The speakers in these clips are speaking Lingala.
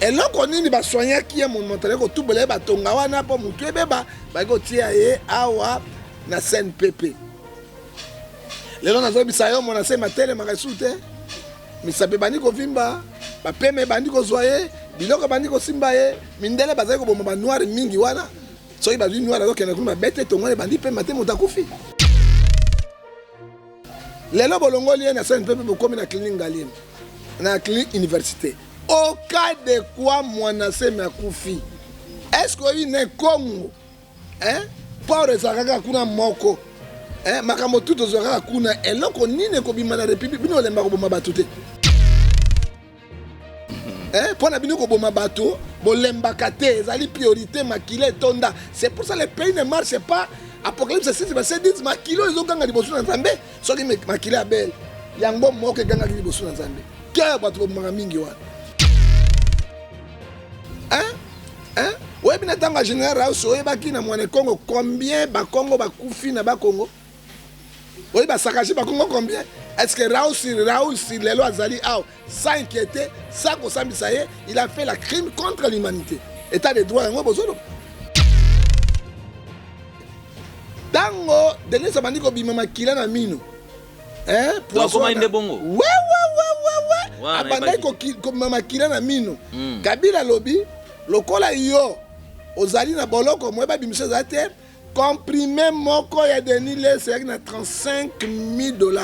Eloko nini basoignaki ye monumental kotubola ye batonga wana mpo motu ebeba, baki kotia ye awa na CNPP. Lelo nazoyebisa yo mwana se matelemaka lisusu te, misapi ebandi kovimba, bapema ebandi kozwa ye, biloko ebandi kosimba ye. Mindele bazali koboma banoire mingi wana, soki bazwi noire azokende kuna babete tongo wana ebandi pema te, moto akufi. Lelo bolongoli ye na CNPP, bokomi na clinique Ngaliema, na clinique université. Au cas de quoi mwana semi akufi, est-ce que oyebi na Congo hein? Port ezalaka kaka kuna moko hein? Makambo tout tozwa kaka kuna, eloko nini ekobima na république? Bino olemba koboma bato te hein? Mpo na bino koboma bato bolembaka te, ezali priorité, makila etonda. C'est pour ça le pays ne marche pas. Apocalypse 6 verset 10, makila oyo ezoganga liboso na Nzambe. Soki makila ya Abel yango moko egangaki liboso na Nzambe, ke bato babomaka mingi wana hein? Hein? Oyebi na ntango ya général Raus, oyebaki na mwana Kongo combien bakongo bakufi na bakongo? Oyebi basakaji bakongo combien? Est-ce que Raus Raus lelo azali awa sans inquiéter, sans kosambisa ye? Il a fait la crime contre l'humanité. État de droit yango bozoloba. Ntango Denis abandi kobima makila na mino, eh, poison nde bongo. We we we we we abandaki kobima makila na mino. Kabila alobi lokola yo ozali na boloko moye babimisa eza te, comprimé moko ya Denis Lessie ezalaki na 35 000 $.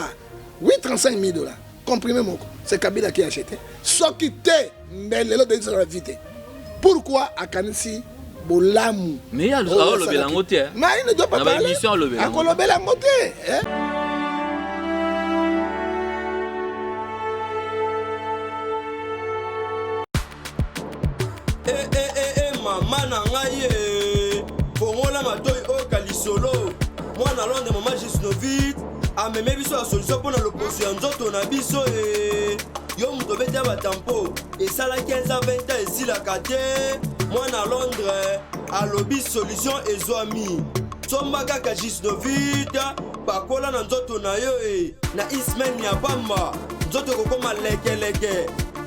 Oui, 35 000 $ comprimé moko, c'est Kabila qui a acheté. Soki te mbe lelo Denis azala vie te. Pourquoi akanisi bolamu? Mais alobela yango te. Mais il ne doit pas parler, akolobela yango te. Eh, eh, eh, eh, mama na ngai ye, fongola matoi, oyoka lisolo. Mwana Londres, mama Gisnovit ameme biso ya solution mpo na loposo ya nzoto na biso. E yo moto obeti ya batampo esala 15 ans, 20 ans, esilaka te. Mwana Londres alobi solution ezwami. Somba kaka Gisnovit, pakola na nzoto na yo. E na ismaine ya pamba, nzoto ekokoma lekeleke,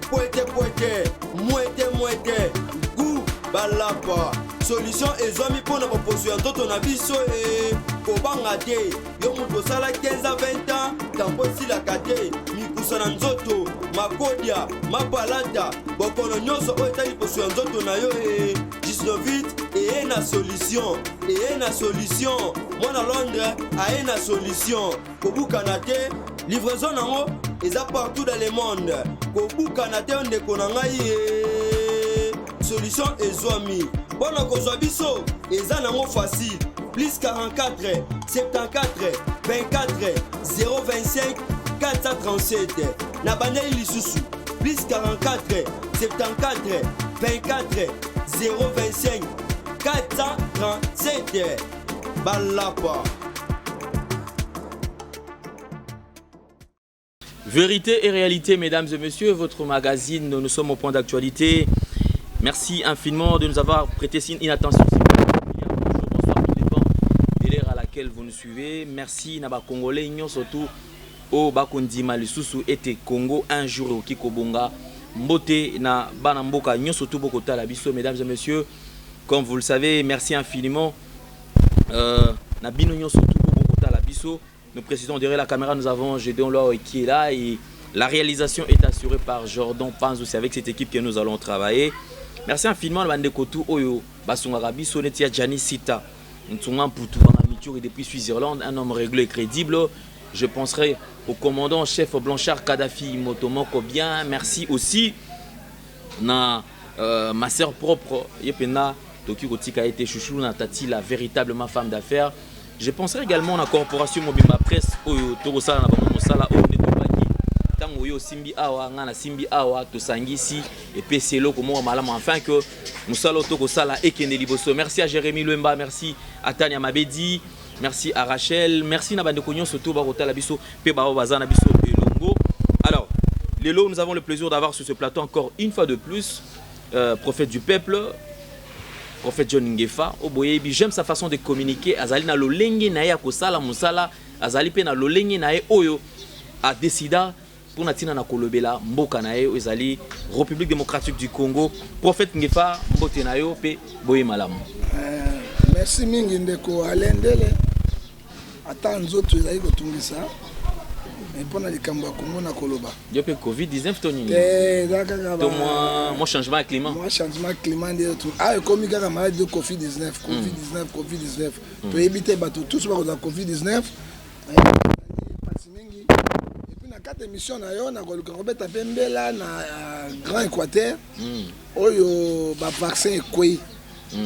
pwete pwete, mwete mwete, gu balapa. Solution ezwami mpo na baposo ya nzoto na biso. E kobanga te, yo moto osala 15 a 20 ans tampo esilaka te, mikusa na nzoto, makodia, mapalata, bokono nyonso oyo etali poso ya nzoto na yo, e Gisnovit eye na solution, eye na solution. Mwana Londres aye na solution. Kobukana te, livraison nango eza partout dans le monde. Kobukana te, ndeko na ngai ye, solution ezwami. Mpo na kozwa biso eza nango facile: plus 44 74 24 025 437. Na bandeli lisusu: plus 44 74 24 025 437. Balapa. Vérité et réalité, mesdames et messieurs, votre magazine, nous sommes au point d'actualité. Merci infiniment de nous avoir prêté une attention. Bonjour, bonsoir, tout dépend de l'heure à laquelle vous nous suivez. Merci, na ba Congolais, surtout au bakondima lisusu ete Congo un jour ekoki kobonga. Mbote na bana mboka nyonso tout bokotala biso, mesdames et messieurs. Comme vous le savez, merci infiniment. Na bino nyonso tout bokotala biso. Nous précisons, derrière la caméra, nous avons Gédéon Loa qui est là et la réalisation est assurée par Jordan Panzou. C'est avec cette équipe que nous allons travailler. Merci infiniment, bandeko tout oyo basungaka biso neti ya Gianni Sita, Ntunga Mputu, Banga depuis Switzerland, un homme réglé et crédible. Je penserai au commandant chef Blanchard Kadhafi Motomoko bien. Merci aussi na ma sœur propre Yepena Toki Kotika été chouchou na Tati, la véritablement femme d'affaires. Je penserai également na corporation Mobimba Presse oyo tokosala na bango mosala oyo nde tobaki. Ntango oyo osimbi awa, nga nasimbi awa, tosangisi, epesi eloko moko malamu afin que mosala oyo tokosala ekende liboso. Merci à Jérémy Lwemba, merci à Tania Mabedi, merci à Rachel, merci na bandeko nyonso to bakotala biso mpe bao baza na biso elongo. Alors lelo, nous avons le plaisir d'avoir sur ce plateau encore une fois de plus prophète du peuple, prophète John Ngefa oboyebi. J'aime sa façon de communiquer. Azali na lolenge na ye ya kosala mosala, azali mpe na lolenge na ye oyo adécida. Mpo na ntina na kolobela mboka na ye oyo ezali République démocratique du Congo. Prophète Ngefa, mbote na yo mpe boye malamu. Merci mingi, ndeko Alain Ndele. Ata nzoto ezali kotungisa, me mpo na likambo ya Kongo na koloba. Yo mpe COVID-19 to nini? Te, eza kaka To mwa changement ya climat. Mwa changement climat nde ah, ekomi kaka maladie de COVID-19, COVID-19, COVID-19. Toyebi te, bato tous bakozwa COVID-19. Pasi mingi. Et puis na kati émission na yo, nakoluka kobeta mpe mbela na Grand Équateur oyo bavaccin ekwei.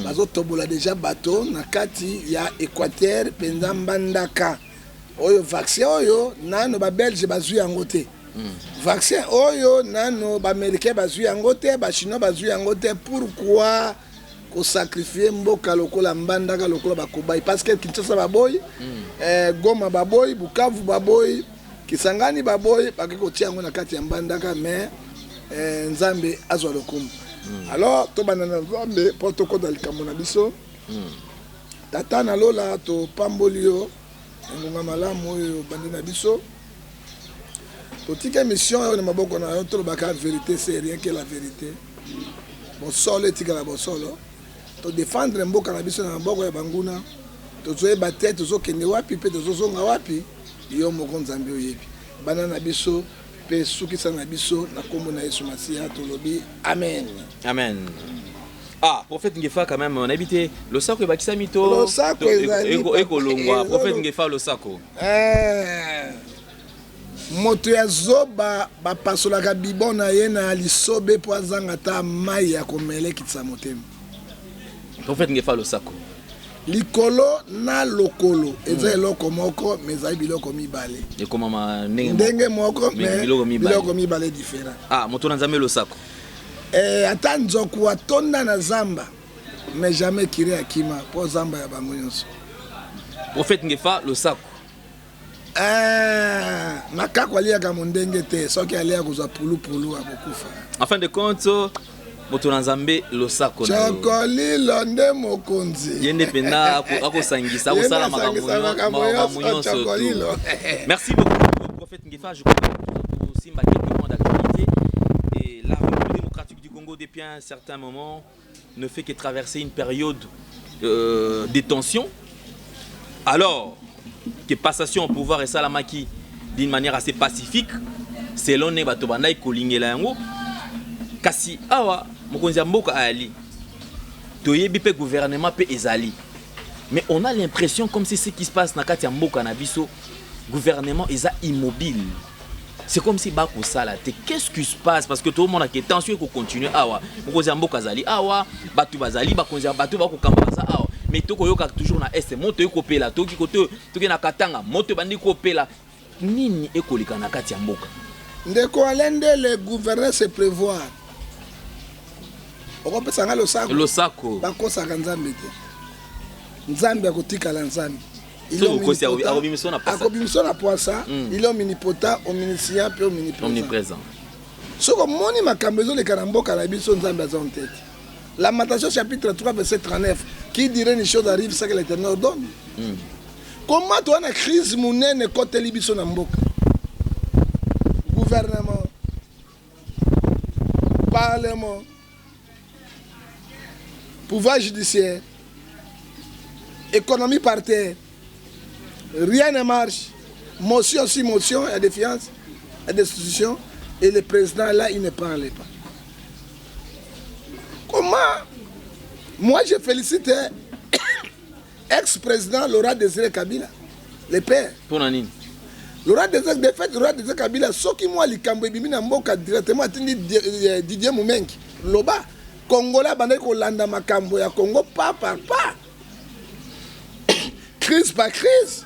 Bazotobola déjà bato na kati ya Équateur mpenza, Mbandaka oyo. Vaccin oyo nano Babelge bazwi yango te, vaccin oyo nano Baaméricain bazwi yango te, Bachinois bazwi yango te. Pourquoi kosacrifier mboka lokola Mbandaka, lokola bakobai? Parce que Kinshasa baboyi, Goma baboyi, Bukavu baboyi, Kisangani baboyi, bakoki kotia yango na kati ya Mbandaka. Mais Nzambe azwa lokumu. Alors tobanda na Nzambe mpo tokɔta likambo na biso. Tata na lola, topamboli yo engonga malamu oyo obandi na biso. Totika émission oyo na maboko na yo. Tolobaka vérité, c'est rien que la vérité. Bosolo etikala bosolo. Todéfendre mboka na biso na maboko ya banguna. Tozoyeba te tozokende wapi mpe tozozonga wapi. Yo moko Nzambe oyebi. Bana na biso mpe sukisa na biso. Na nkombo na Yesu Masiya tolobi amen. Amen. Ah, prophète Ngefa, quand même, nayebi te losako ebakisami to Losako ezali ekolongwa. Prophète Ngefa, losako. Moto ya zoba bapasolaka bibon na ye na lisobe mpo azanga ata mai ya komela, ekitisa motema. Prophète Ngefa, losako. Likolo na lokolo eza eloko moko, mais ezali biloko mibale. Ekomama ndenge ndenge moko, mais biloko mibale. Biloko mibale différent. Ah, moto na Nzambe, losako. Ata nzoku atonda na zamba, mais jamais kire akima mpo zamba ya bango nyonso. Prophète Ngefa, losako. Makako aliaka mondenge te. Soki alia, kozwa pulupulu, akokufa. En fin de compte, moto na Nzambe, losako na yo. Chokolilo nde mokonzi. Ye nde mpenza akosangisa, akosala makambo nyonso. Chokolilo. Merci beaucoup, prophète Ngefa. Je crois que Simba quelques points d'actualité. Et la République démocratique du Congo, depuis un certain moment, ne fait que traverser une période de tension. Alors que passation au pouvoir esalamaki d'une manière assez pacifique, selon ne bato bandai kolingela yango. Kasi awa mokonzi ya mboka ayali, toyebi mpe gouvernement mpe ezali, mais on a l'impression comme si ce qui se passe na kati ya mboka na biso, gouvernement eza immobile. C'est comme si bakosala te. Qu'est-ce qui se passe? Parce que tomona ke tension ekocontinue awa. Mokonzi ya mboka azali awa, bato bazali, bakonzi ya bato bakokamba baza awa, mais tokoyoka toujours na Est moto ekopela, toki kote, toki na Katanga moto ebandi kopela. Nini ekoleka na kati ya mboka? Ndeko Alende, le gouverneur, c'est prévoir. Okopesa nga losako. Losako. Bakosaka Nzambe te. Nzambe akotikala Nzambe. Soki okosi, akobimisa na pwasa. Akobimisa na pwasa. Il est omnipotent, omniscient mpe omniprésent. Omniprésent. Soki omoni makambo ezoleka na mboka na biso, Nzambe aza en tête. Lamentation chapitre 3 verset 39: qui dirait une chose arrive sans que l'Éternel ordonne? Comment toza na crise monene ekoteli biso na mboka, gouvernement, parlement, pouvoir judiciaire, économie par terre, rien ne marche, motion sur motion ya défiance, ya destitution, et le président là, il ne parle pas? Comment? Moi, je félicite ex-président Laurent Désiré Kabila le père. Mpona nini? Laurent Désiré, de fait, Laurent Désiré Kabila, soki mwa likambo ebimi na mboka, directement atindi Didier Mumengi. Loba Congolais abandaki kolanda makambo ya Congo pas par pas, crise par crise.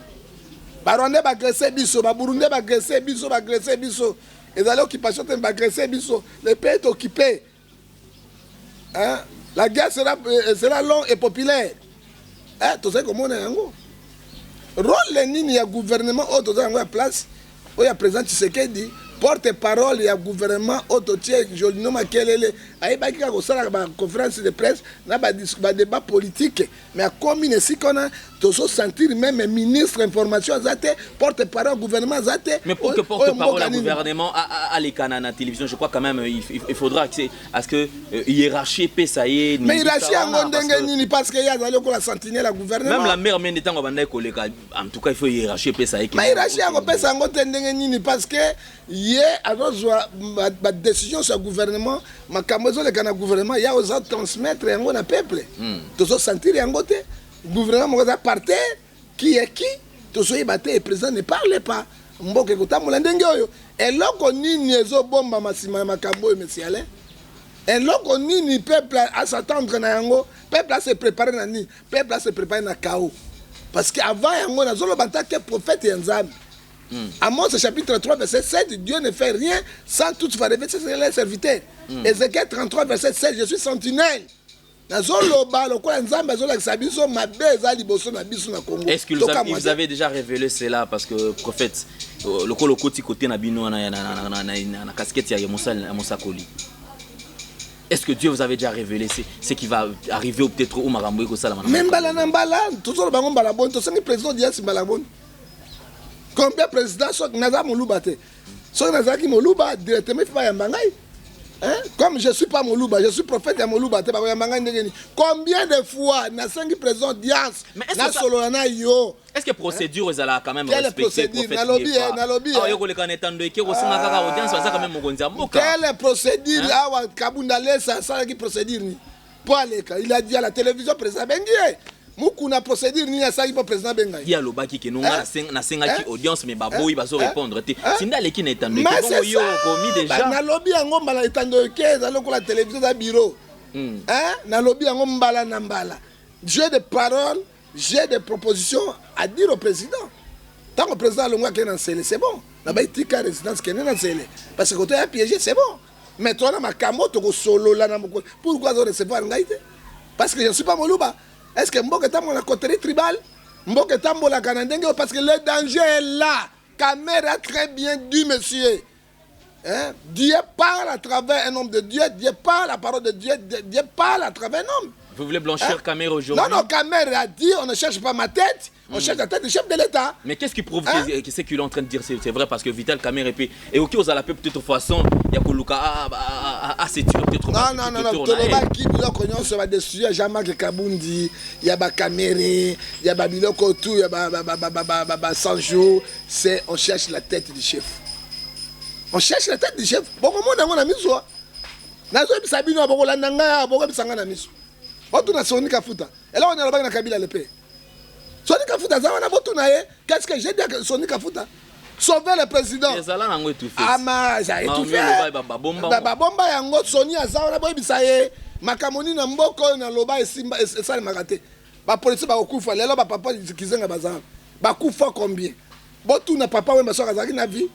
Barwandais bagresse biso, Baburundais bagresse biso, bagresse biso. Ezali occupation te, bagresse biso. Le pays est occupé, hein? La guerre sera longue et populaire, hein? Tozali komona yango. Rôle nini ya gouvernement oyo toza yango ya place oyo ya président Tshisekedi? Porte parole ya gouvernement oyo totie Jolino Makelele ayebaki kaka kosalaka ba conférence de presse na ba ba débat politique, mais akomi na esika wana, tozosentir même ministre information aza te, porte parole ya gouvernement aza te. Mais pour que porte-parole ya gouvernement aleka na télévision, je crois quand même il faudra que à ce que hiérarchie epesa ye. Mais hiérarchie yango ndenge nini? Parce que ye azali lokola sentinelle ya gouvernement. Même la mère mende, ntango abandaki koleka, en tout cas il faut hiérarchie epesa ye. Mais hiérarchie yango pesa yango te ndenge nini? Parce que ye azozwa badécision ya gouvernement, makambo ezoleka na gouvernement, ya oza transmettre yango na peuple. Tozosentir yango te. Gouvernement moko eza par terre, qui est qui, tozoyeba te, et président ne parle pas. Mboka ekotambola ndenge oyo? Eloko nini ezobombama nsima ya makambo oyo, monsieur Alain? Eloko nini peuple as'attendre na yango? Peuple ase préparé na nini? Peuple ase préparé na chaos, parce que avant yango, nazoloba ntake prophète ya Nzambe. Amos chapitre 3 verset 7, Dieu ne fait rien sans toutefois révéler ses serviteurs. Ézéchiel 33 verset 7, je suis sentinelle. Nazoloba lokola Nzambe azolakisa biso mabe eza liboso na biso na Congo. Est-ce qu'il vous avait déjà révélé cela? Parce que prophète, lokola okoti kote na bino wana na casquette ya mosakoli, est-ce que Dieu vous avait déjà révélé ce qui va arriver ou peut-être ou makambo ekosalama? Mais mbala na mbala tozoloba yango. Mbala boni tosengi président audience? Mbala boni? Combien président? Soki naza moluba te, soki nazalaki moluba, directement il faut bayamba ngai. Hein? Comme je suis pas moluba, je suis prophète ya moluba te, bakoyamba ngai ndenge nini? Combien de fois nasengi président audience, nasolola na yo? Est-ce que procédure ezalaka quand même? Quelle procédure? Nalobi, nalobi. Awa yo koleka na etando eke kosenga kaka audience, baza quand même mokonzi ya mboka. Quelle procédure? Awa Kabunda Lesa asalaki procédure nini mpo aleka? Il a dit à la télévision, président abengi ye. Mukuna, procédure nini asalaki mpo président abenga ye? Alobaki ke nonga nasengaki audience, mais baboyi, bazo répondre te. Sinda aleki na etando eke, bongo yo okomi déjà. Nalobi yango mbala, etando eke ezali lokola télévision, eza bureau. Nalobi yango mbala na mbala, jeu de parole, j'ai des propositions à dire au président. Ntango président alongwa, akende na Nsele, c'est bon. Na baitika résidence, kende na Nsele, parce que koto ya piégé, c'est bon. Mais tona makambo tokosolola na mokolo. Pourquoi azo recevoir ngai te? Parce que je ne suis pas moluba? Est ce que mboka etambola na coterie tribale? Mboka etambolaka na ndenge oyo? Parce que le danger est là. Kamerhe a très bien dit, monsieur. Hein? Dieu parle à travers un homme de Dieu, Dieu parle la parole de Dieu, Dieu parle à travers un homme. Vous voulez blanchir, hein, Kamerhe aujourd'hui? Non, non, Kamerhe a dit, on ne cherche pas ma tête, on cherche la tête du chef de l'État. Mais qu'est-ce qui prouve, hein, que ce qu'il est en train de dire, c'est vrai? Parce que Vital Kamerhe, et puis, et ok, aux la peut-être façon, il y a Koluka, ah, ah, ah, c'est peut-être. Non, non, non, non, tolobaki biloko nyonso, badessus ya Jean-Marc Kabundi, ya baKamerhe, ya babiloko tout, ya ba 100 jours, c'est on cherche la tête du chef. On cherche la tête du chef. Bokomona yango na miso. Nazoyebisa bino, bokolanda ngai, bokoyebisa ngai na miso. Botuna Soni Kafuta eloko nini alobaki na Kabila lepe. Soni Kafuta aza wana, botuna ye qu'est ce que j'ai dit à Soni Kafuta. Sauver le président. Ezala nango étouffé. Ama eza étouffé, babomba yango. Soni aza wana, boyebisa ye makambo nini na mboka oyo naloba esimba, esalemaka te. Bapolisi bakokufa lelo, bapapa Kizenga baza wana, bakufa combien? Botuna papa Wemba soki azalaki na vie.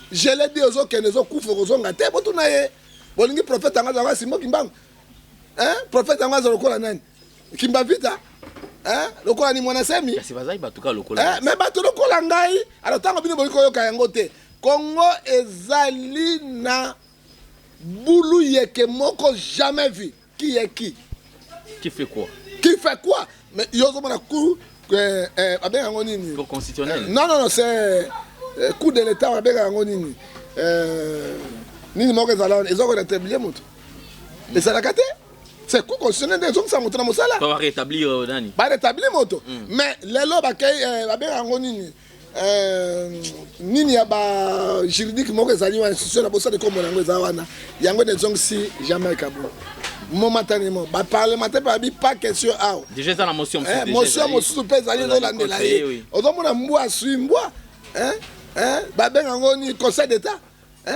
Je l'ai dit, ozokende, ozokufa, okozonga te. Botuna ye. Bolingi prophète yango azalaka Simon Kimbangu, hein? Prophète yango aza lokola nani? Kimba Vita, hein? Lokola ni Mwana Semi? Kasi bazali bato kaka lokola. Hein? Mais bato lokola ngai, alors ntango bino bolingi koyoka yango te. Congo ezali na bulu yeke moko jamais vu. Qui est qui? Qui fait quoi? Qui fait quoi? Mais yo ozomona cour, babenga yango nini? Cour constitutionnelle. Non, non, non, c'est coup de l'État. Babenga yango nini? Nini moko ezala wana, eza korétablir moto, ezalaka te. C'est cour constitutionnel nde ezongisa moto na mosala. Ba rétablir nani? Barétablir moto. Mais lelo bakei, babenga yango nini? Nini ya ba juridique moko ezali wana, institution na bosali kombo na yango eza wana, yango nde ezongisi Jean-Marc Kabund momentanément. Baparlementaire mpe babi pas question awa. Déjà eza na motion. Motion mosusu mpe ezali, ezolandela ye. Ozomona mbwa asui mbwa. Babenga yango nini? Conseil d'État.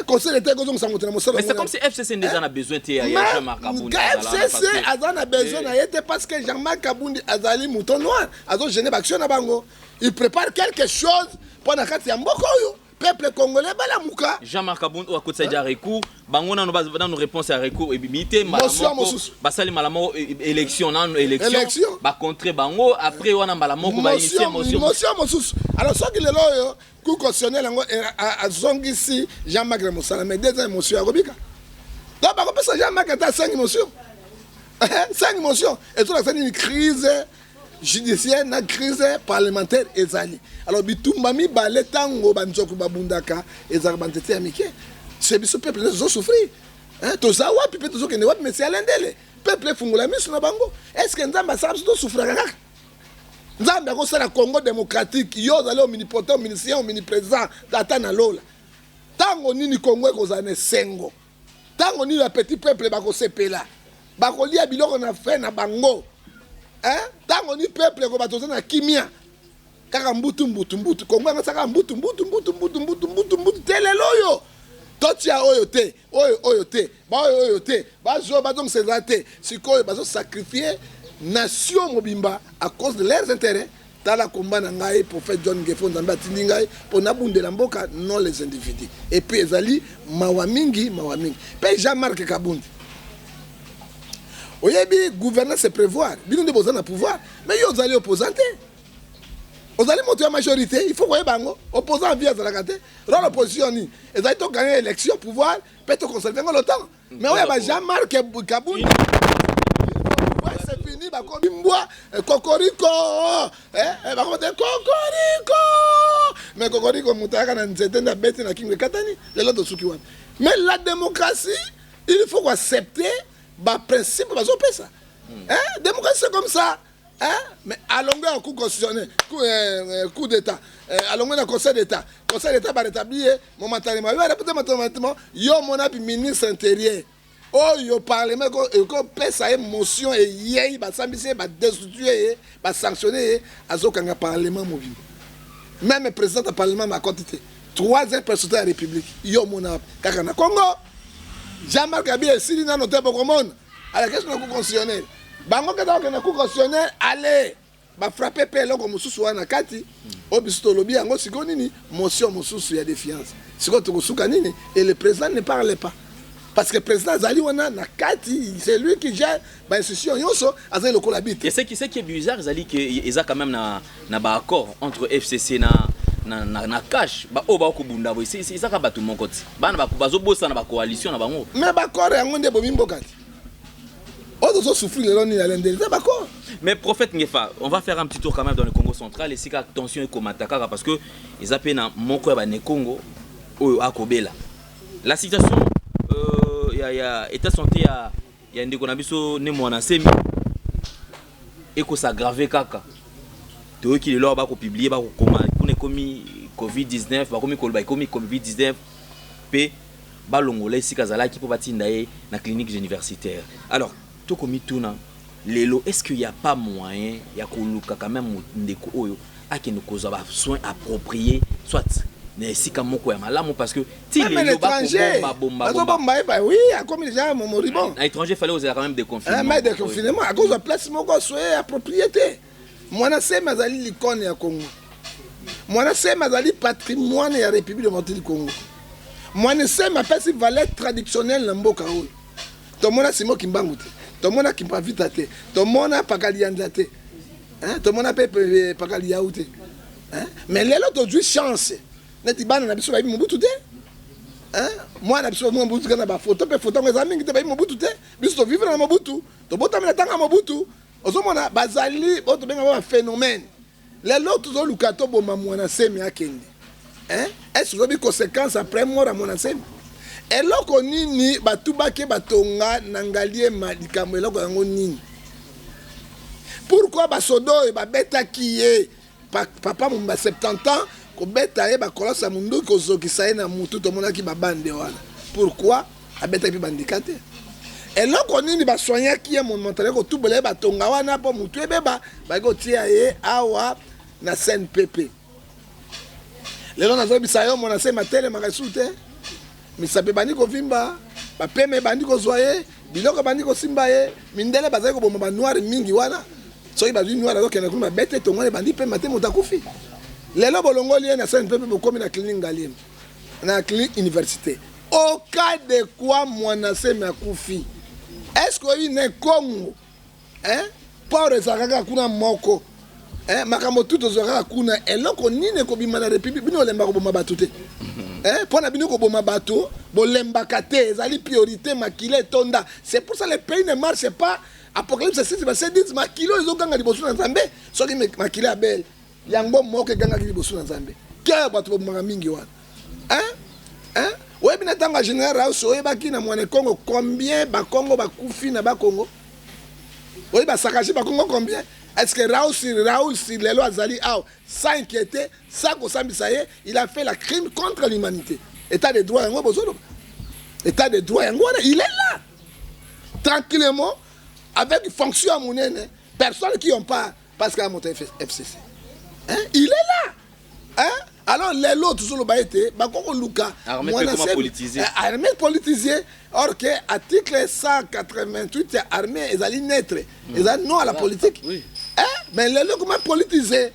Conseil d'État ekozongisa moto na mosala. Mais c'est comme si FCC nde eza na besoin te ya Jean-Marc Kabund. FCC aza na besoin na ye te, parce que Jean-Marc Kabund azali mouton noir, azogêner baaction na bango. Il prépare quelque chose mpo na kati ya mboka oyo, peuple congolais balamuka. Jean-Marc Kabund oyo akotisa ja recours, bango nano nano réponse ya recours ebimi te. Mbala moko basali mbala moko élection, nano élection, bacontre bango. Après wana, mbala moko bainitie motion. Motion mosusu. Alors soki lelo oyo Cour constitutionnelle yango azongisi Jean-Marc na mosala, mais 2 ans motion akobika. Donc bakopesa Jean-Marc ata 5 motion, 5 motion ezolakisa nini? Crise judiciaire na crise parlementaire ezali. Alors bitumba mibale, ntango banzoko babundaka, ezalaka banzete ya mike. Se biso peuple nyonso tozosouffrir. Toza wapi mpe tozokende wapi? Mais alendele peuple efungola miso na bango. Est ce que Nzambe asala biso tosouffraka kaka? Nzambe akosala Congo démocratique, yo ozali omnipotent, omniscient, omniprésent, Tata na lola. Ntango nini Congo ekozala na esengo? Ntango nini bapetit peuple bakosepela, bakolia biloko na fe na bango? Ntango nini peuple ekoba toza na kimia? Kaka mbutu mbutu mbutu, Kongo yango esaka mbutu mbutu mbutu mbutu mbutu mbutu mbutu te. Lelo oyo totia oyo te, oyo oyo te, baoyo oyo te, bazwa bazongisa eza te. Sikoyo bazosacrifier nation mobimba à cause de leurs intérêts. Tala komba na ngai, prophète John Ngefo. Nzambe atindi ngai mpo nabundela mboka, non les individus. Et puis ezali mawa mingi, mawa mingi. Mpe Jean-Marc Kabundi, oyebi, gouverner, c'est prévoir. Bino nde boza na pouvoir, mais yo ozali opposant te, ozali moto ya majorité. Il faut koyeba yango. Opposant vie azalaka te. Rôle opposition nini ezali? Togagner élection, pouvoir mpe toconserve yango longtemps. Mais oyo ba Jean-Marc Kabundi, c'est fini. Bakomi mbwa kokoriko, bakomi te kokoriko. Mais kokoriko, moto ayaka na nzete nde abeti na kingo, ekatani. Lelo tosuki wana. Mais la démocratie, il faut koaccepter baprincipe bazopesa. Démocratie, c'est comme ça, hein? Mais alongwe ya Cour constitutionnelle, coup d'état, alongwe na Conseil d'état. Conseil d'état barétablir ye momentanément, yo barépété momentanément. Yo omona mpi ministre intérieur oyo, parlement ekopesa ye motion, eyei, basambisi ye, badestitue ye, basanctionne ye, azokanga parlement mobimba. Même président ya parlement makoti te, troisième personnalité ya République. Yo omona kaka na Congo. Jean-Marc abi esili nano te, bokomona alakesi na Cour constitutionnelle. Bango kaka bakende na Cour constitutionnelle, ale bafrappe mpe eloko mosusu wana kati oyo biso tolobi yango. Sikoyo nini? Motion mosusu ya défiance. Sikoyo tokosuka nini? Et le président ne parle pas, parce que président azali wana na kati, c'est lui qui gère bainstitution nyonso, azali lokola bite. Et ce qui est bizarre, ezali que eza quand même na baaccord entre FCC na CACH. Oyo bakobunda boye, ezaka bato moko ti bana bazobosana bacoalition na bango. Mais baaccord yango nde bomi mboka ti oyo tozosouffrir lelo. Nini alendeli? Eza baaccord. Mais prophète Ngefa, on va faire un petit tour quand même dans le Congo central esika tension ekomata kaka, parce que eza mpe na moko ya bane Congo oyo akobela. La situation ya état santé ya ndeko na biso Ne Mwana Nsemi ekos'aggrave kaka. Toyoki lelo awa bakopublier, bakokoma kuna ekomi COVID-19, bakomi koloba ekomi COVID-19 mpe balongola esika azalaki mpo batinda ye na clinique universitaire. Alors tokomituna lelo, est ce qu'il y a pas moyen ya koluka quand même ndeko oyo akende kozwa basoins appropriés, soit na esika moko ya malamu, parce que ti lelo bakobomba ye? Oui, akomi déjà moribond. Na étranger, fallait ozala quand même déconfinement. Mais déconfinement, akozwa place moko soye approprié te. Mwana Semi azali likone ya Congo. Mwana Semi azali patrimoine ya République démocratique du Congo. Mwana Semi apesi valeur traditionnelle na mboka oyo. Tomona Simo Kimbangu te, tomona Kimpavita te, tomona Pakalianza te, tomona mpe Pakaliau te. Mais lelo tozwi chance, neti bana na biso bayebi Mobutu te. Mwana na biso bamona Mobutu kaka na bafoto, mpe foto yango eza mingi te. Bayebi Mobutu te. Biso tovivre na Mobutu, tobotami na ntango ya Mobutu. Ozomona bazali oyo tobenga ba baphénomène. Lelo tozoluka toboma Mwana Semi akende. Est-ce ozobi conséquence après mort ya Mwana Semi? Eloko nini batu bake batonga na Ngaliema? Likambo eloko yango nini? Pourquoi basoda oyo babetaki ye, papa momba 70 ans, kobeta ye bakolosa munduki, kozokisa ye na mutu? Tomonaki babande wana. Pourquoi abetaki mpe bandika te? Eloko nini basoignaki ye momentane kotubola ye batonga wana mpo mutu ebeba? Baki kotia ye awa na CNPP. Lelo nazoyebisa yo, Mwana Semi atelemaka lisusu te. Misapi ebandi kovimba, bapema ebandi kozwa ye, biloko ebandi kosimba ye. Mindele bazali koboma banoir mingi wana. Soki bazwi noir, azokende kuna, babete tongo, ebandi pema te, moto akufi. Lelo bolongoli ye na CNPP, bokomi na clinique Ngaliema, na clinique université. Au cas de quoi Mwana Semi akufi, est ce que oyebi na Congo, hein? Port ezalaka kaka kuna moko. Eh, makambo tu tozwa kaka kuna. Eloko nini ekobima na république? Bino olembaka koboma bato te. Eh, mpo na bino koboma bato bolembaka te, ezali priorité. Makila etonda, c'est pour ça le pays ne marche pas. Apocalypse 6 verset 10, makila oyo ezoganga liboso na Nzambe. Soki makila ya Abel yango moko egangaki liboso na Nzambe, ke bato babomaka mingi wana, hein? Hein? Oyebi na ntango ya général Raus, oyebaki na Mwana Kongo combien Bakongo bakufi na Bakongo? Oyebi basakagi Bakongo combien? Est ce que Raoul lelo azali awa sans inquiéter, sans kosambisa ye? Il a fait la crime contre l'humanité. État de droit yango bozoloba, état de droit yango wana. Il est là tranquillement avec fonction ya monene, personne qui en parle parce que moto FCC, hein? Il est là, hein? Alors lelo tozoloba ete bakoki koluka armée mpe ekoma politisé. Armée politisé, or que article 188 ya armée ezali neutre, ezali non à la politique. Hein? Mais lelo ekoma politisé.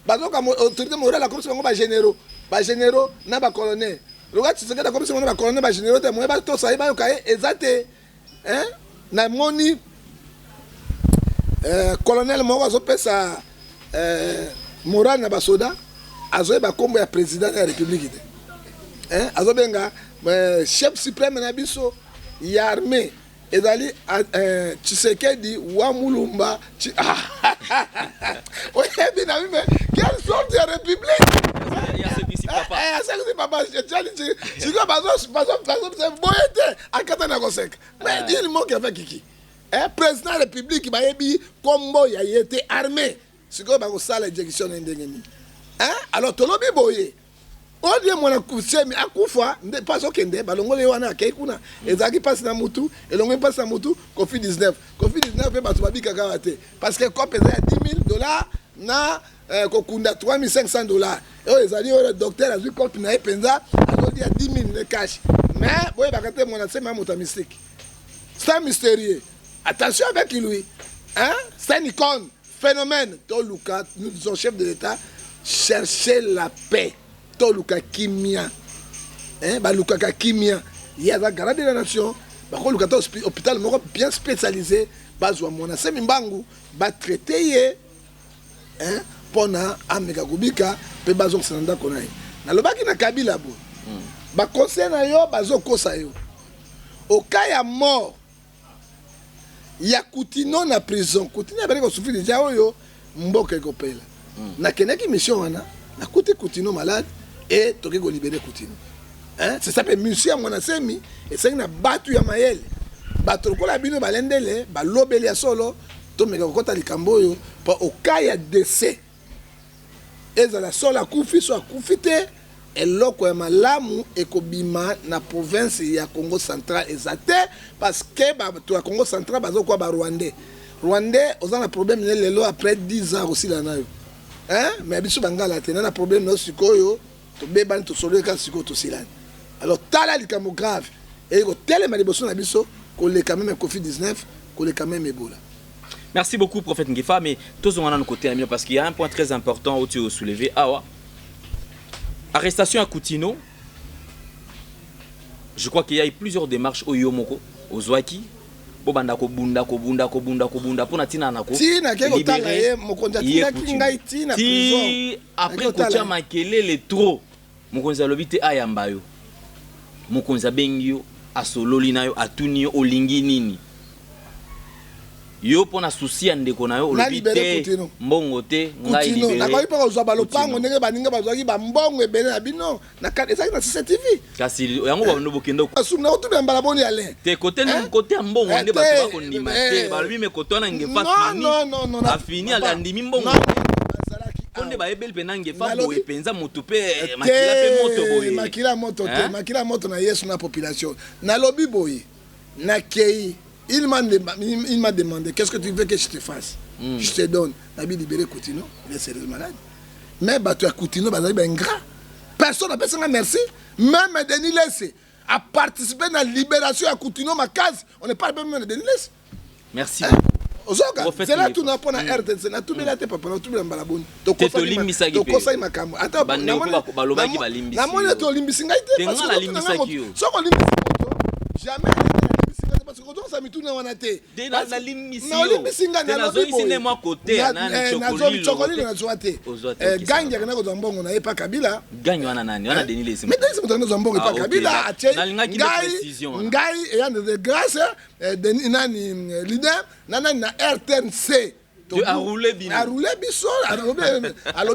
Bazoka autorité morale akomisi bango bagénéraux, bagénéraux na bacolonel. Loka Tshisekedi akomisi bango na bacolonel, bagénéraux te. Moye batosa ye, bayoka ye eza te, hein? Namoni colonel moko azopesa morale na basoda, azoyeba nkombo ya président ya république te, hein? Azobenga chef suprême na biso ya armée ezali Tshisekedi wa Mulumba. Oyebi na mi, mais quelle sorte ya république? Asekisi papa. Asekisi papa. Sikoyo boye te, akata na koseka. Mais il manque avec kiki, président ya république bayebi nkombo ya ye te. Armée sikoyo bakosala exécution na ndenge nini? Alors tolobi boye, odie Mwana Nsemi akufa nde mpasi okende balongoli ye wana, akei kuna, ezalaki mpasi na mutu, elongoli mpasi na mutu. Covid 19, Covid 19 mpe bato babikaka awa te, parce que cope eza ya 10 000 $ na kokunda 3500 $. Oyo ezali oyo docteur azwi cope na ye mpenza, azolia 10 000 ne cash. Mais boyebaka te, Mwana Nsemi ya moto ya mystique, c'est un mystérieux, attention avec lui, hein? C'est une icône, phénomène. Toluka, nous disons, chef de l'État, cherchez la paix. Toluka kimia, hein? Balukaka kimia. Ye aza garant de la nation. Bakoluka ta hôpital moko bien spécialisé, bazwa Mwana Nsemi mbangu, batraite ye, hein? Mpona ameka kobika mpe bazongisa na ndako na ye. Nalobaki na Kabila boye, baconseil na yo bazokosa yo. Oka ya mort ya Kutino na prison, Kutino abandi kosouffrir déjà, oyo mboka ekopela. Nakendaki mission wana, nakuti Kutino malade e toki kolibérer Kutino, hein? C'est ça mpe mission ya Mwana Nsemi. Esengi na bato ya mayele, bato lokola bino balendele, balobeli ya solo. Tomeka kokɔta likambo oyo mpo oka ya décès ezala solo, akufi so akufi te, eloko ya malamu ekobima na province ya Congo Central eza te, parce que bato ya Congo Central bazokuwa Barwandais. Rwandais oza na problème ne lelo, après 10 ans akosila na yo, hein? Mais biso bangala te na na problème na yo. Sikoyo tobebani, tosololi kaka, sikoyo tosilani. Alors tala likambo grave eye kotelema liboso na biso koleka même Covid 19, koleka même Ebola. Merci beaucoup, prophète Ngefa. Mais tous on a côté parce qu'il y a un point très important où tu as soulevé. Ah, arrestation à Kutino. Je crois qu'il y a eu plusieurs démarches au Yomoko, au Zwaki. Bobanda kobunda, kobunda, kobunda, kobunda mpona ntina na ntina ke kotala ye. Mokonzi atindaki ngai ntina prison. Après kotia makelele trop, mokonzi alobi te ayamba yo. Mokonzi abengi yo, asololi na yo, atuni yo olingi nini. Yo mpo na souci ya ndeko na yo olobi te mbongo te. Ngai nakoki mpe kozwa balopango ndenge baninga bazwaki bambongo ebele na bino. Ezalaki na CCTV. Kasi yango bando bokende Nakotubela mbala boni, Alain? Te, kote kote ya mbongo nde bato bakondima te. Balobi me kote wana Ngefa afini, andimi mbongo mpo nde bayebeli mpenza Ngefa boye, mpenza motu mpe makila mpe moto boye. Makila moto te, makila moto na Yesu na population. Nalobi boye, nakei, il m'a demandé: qu'est-ce que tu veux que je te fasse? Je te donne. Nabi libéré Kutino, il est sérieux malade. Mais bato ya Kutino bazali baingrat, personne apesanga merci. Même Denis Lese a participé na libération ya Kutino makasi, on ne parle pas même de Denis Lese. Merci. Ozoka zela, tuna mpo na RTC natubela te papa, natubela mbala boni? Tokosaki makambo. Ata namoni ete olimbisi ngai te. Soki olimbisi moto, jamais alimbisi ngai te parce Kozongisa mituna wana te. Te, nalimbisi yo. Olimbisi nga. Te, nazongisi nde mwa kote ya nani, Chokolilo. Chokolilo nazwa te. Ozwa te, ok, Gangi akenda kozwa mbongo na ye pa Kabila. Gangi wana nani wana? Denis Lesi? Mais Denis moto akenda kozwa mbongo Ah, epa ok. Kabila atie. Nalingaki nde ngai précision wana. Ngai eyande de grâce, Denis nani, leader na nani na RTNC. Aroule bino. Aroule biso. Alobi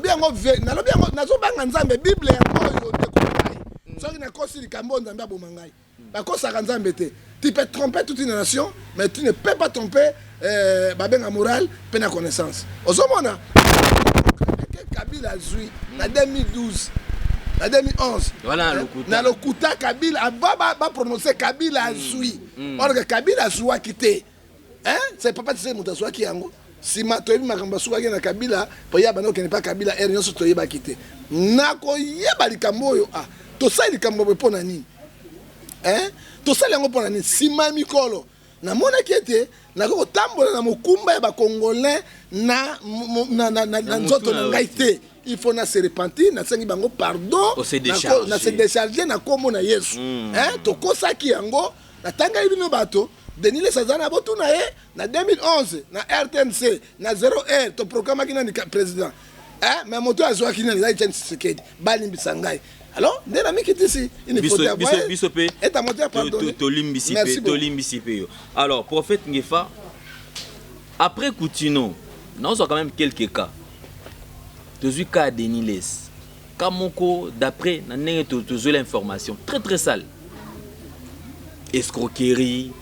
yango, nalobi yango, nazobanga Nzambe. Bible yango oyo, ndeko na ngai, soki nakosi likambo oyo, Nzambe aboma ngai. Bakosaka Nzambe te. Tu peux tromper toute une nation, mais tu ne peux pas tromper babenga morale mpe na connaissance. Ozomona ke Kabila azwi na 2012, na 2011. Voilà, na lokuta. Na lokuta. Kabila ava baprononce Kabila azwi, or que Kabila azwaki te. Hein? C'est papa tise moto azwaki yango. Nsima toyebi makambo asukaki na Kabila po ye abanda kokende mpa Kabila ere nyonso. Toyebaki te nakoyeba likambo oyo. Ah, tosali likambo boye mpo na nini? Hein? Tosali yango mpo na nini? Nsima ya mikolo namonaki ete nakoki kotambola na mokumba ya Bacongolais na mutu nzoto na na yo ngai te. Il faut na se repentir, nasengi bango pardon. Ose décharger. Na se décharger na nkombo na Yesu. Hein? Tokosaki yango. Natangaki bino bato. Denis Lesi aza na botuna ye na 2011 na RTNC na 0 heure. Toproclamaki nani président. Hein? Mais moto azwaki nani? Ezali Etienne Tshisekedi. Balimbisa ngai. Alors nde na mikitisi il Biso faut biso mpe eta moto ya pardonner. Tolimbisi Merci mpe beaucoup. Tolimbisi mpe yo. Alors, prophète Ngefa, après Kutino, nazwa quand même quelques cas. Tozwi cas ya Denis Lesi, cas moko d'après na ndenge tozwela information, très très sale, escroquerie.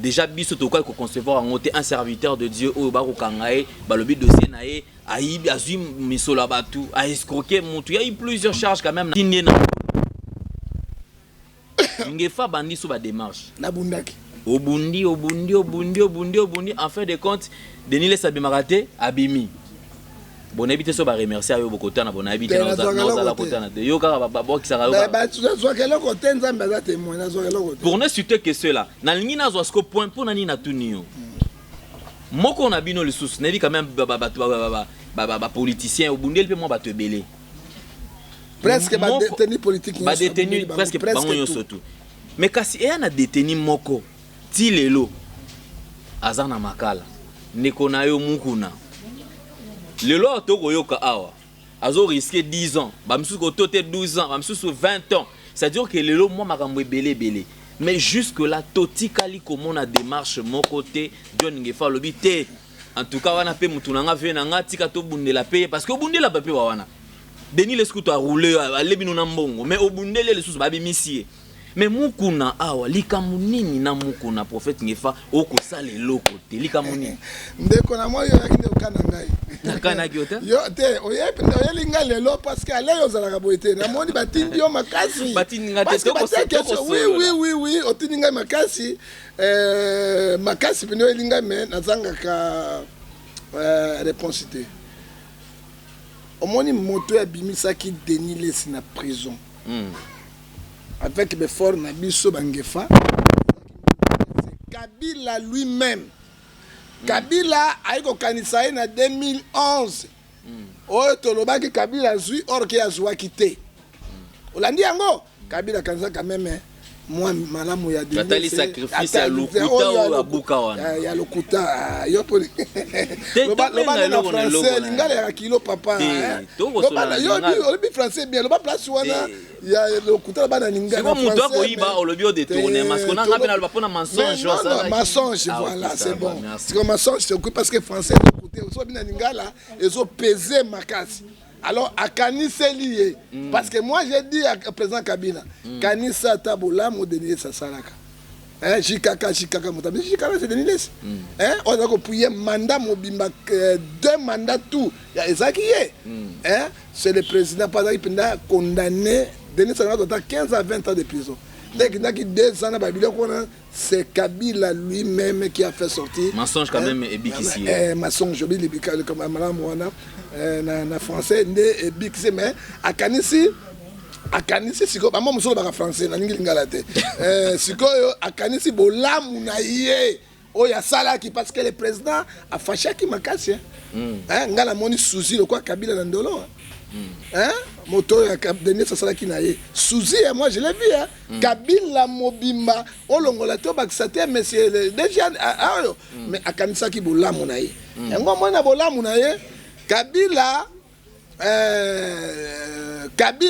Déjà biso tokoki koconcevoir yango te, un serviteur de Dieu oyo bakokanga ye, balobi dossier na ye ayibi, azwi misolo ya bato, aescroquer motu. Ya eu plusieurs charges quand même. Tindi ye na Ngefa, bandi so badémarche. Nabundaki. Obundi, obundi, obundi, obundi, obundi. En fin de compte, Denis Lesi abimaka te, abimi. Bon, nayebi te so baremercier yo bokotana. Bon, nayebi te. Te, nazwaka Nazala eloko te. kotana te, yo kaka babwakisaka yo kaka. Nazwaka eloko te, Nzambe aza témoin, nazwaka eloko te. Pour ne citer que cela, nalingi nazwa siko point. Mpo na nini natuni yo? Moko na bino lisusu, nayebi quand même bato, bapoliticien, obundeli mpe mwa bato ebele. Presque badétenu politique nyonso badétenu nabundeli bango, presque bango tout. Nyonso tu. Mais kasi eya na détenu moko ti lelo aza na Makala, ndeko na yo Mukuna. Lelo awa tokoyoka awa azorisquer 10 ans, bamisusu koto te 12 ans, bamisusu 20 ans. C'est-à-dire que lelo mwa makambo ebele ebele, mais jusque là totikali komona démarche moko te. John Ngefa alobi te. En tout cas wana mpe mutu na nga, ve na nga, tika tobundela mpe, parce que obundela bape wa wana. Denis Lesi kutu aroule, alebi no na mbongo, mais obundeli lisusu, babimisi ye. Mais Mukuna awa, likambo nini na Mukuna? Prophète Ngefa, okosala eloko te, likambo nini? Ndeko na moi, oyaki nde okana ngai. Nakanaki yo te. Yo te, oyeli ngai lelo parce que alei ozalaka boye te. Namoni batindi yo makasi. Batindi nga te, Parce que batie question. Oui. Tokosolola. Oui, otindi ngai makasi, makasi pene oyeli ngai, mais nazangaka réponse te. Omoni moto oyo abimisaki Denis Lesi na prison avec befort na biso bangefa, c'est Kabila lui-même. Kabila ayi kokanisa ye na 2011 oyo tolobaki Kabila azwi, or ke azwaki te. Olandi yango, Kabila akanisa quand même mwa malamu ya Denis Atali Lessie. Sacrifice ya lokuta oyo abuka wana. Ya lokuta. Ah, yo mpo Te, loba tobenga loba nde na eloko na eloko français. na Lingala yaka kilo, papa. Te, Hein. tokosola Loba na yo lingala. olobi français bien, loba place wana Te. ya lokuta, loba na lingala. Siko na moto français, akoyiba, olobi odétourner, parce que nanga mpe naloba mpona mensonge. Mais non, non, mensonge, Ah, ok, voilà, ça c'est va, bon. merci. C'est comme mensonge, c'est parce que français écoutez, oso na lingala ezopese makasi. Alors akaniseli ye, parce que moi j'ai dit à président Kabila: kanisa ata bolamu Denis asalaka. Hein, JKK, JKK, moto abi JKK, c'est Denis Lesi. Hein, oyo aza kopuye mandat mobimba, deux mandats tout ya ezalaki ye. Hein, c'est le président mpo azalaki mpenza condamné. Denis azalaki ata 15 à 20 ans de prison, nde ekendaki 2 ans na babiloko wana. C'est Kabila lui-même qui a fait sortir. Mensonge quand même ebikisi ye. Mensonge obi libika malamu wana, na français nde ebikisi. Mais akanisi sikoyo bama mosusu olobaka français, nalingi lingala te. Sikoyo akanisi bolamu na ye oyo asalaki, parce que le président afashaki makasi. Hein, ngai namoni susi lokwa Kabila na ndolo. Hein? Moto oyo ya Denis asalaki na ye Suzy, hein, moi je l'ai vu, hein? Kabila mobimba, olongola te, obakisa te, monsieur le DG oyo. Mais akanisaki bolamu na ye. Yango omoni na bolamu na ye, Kabila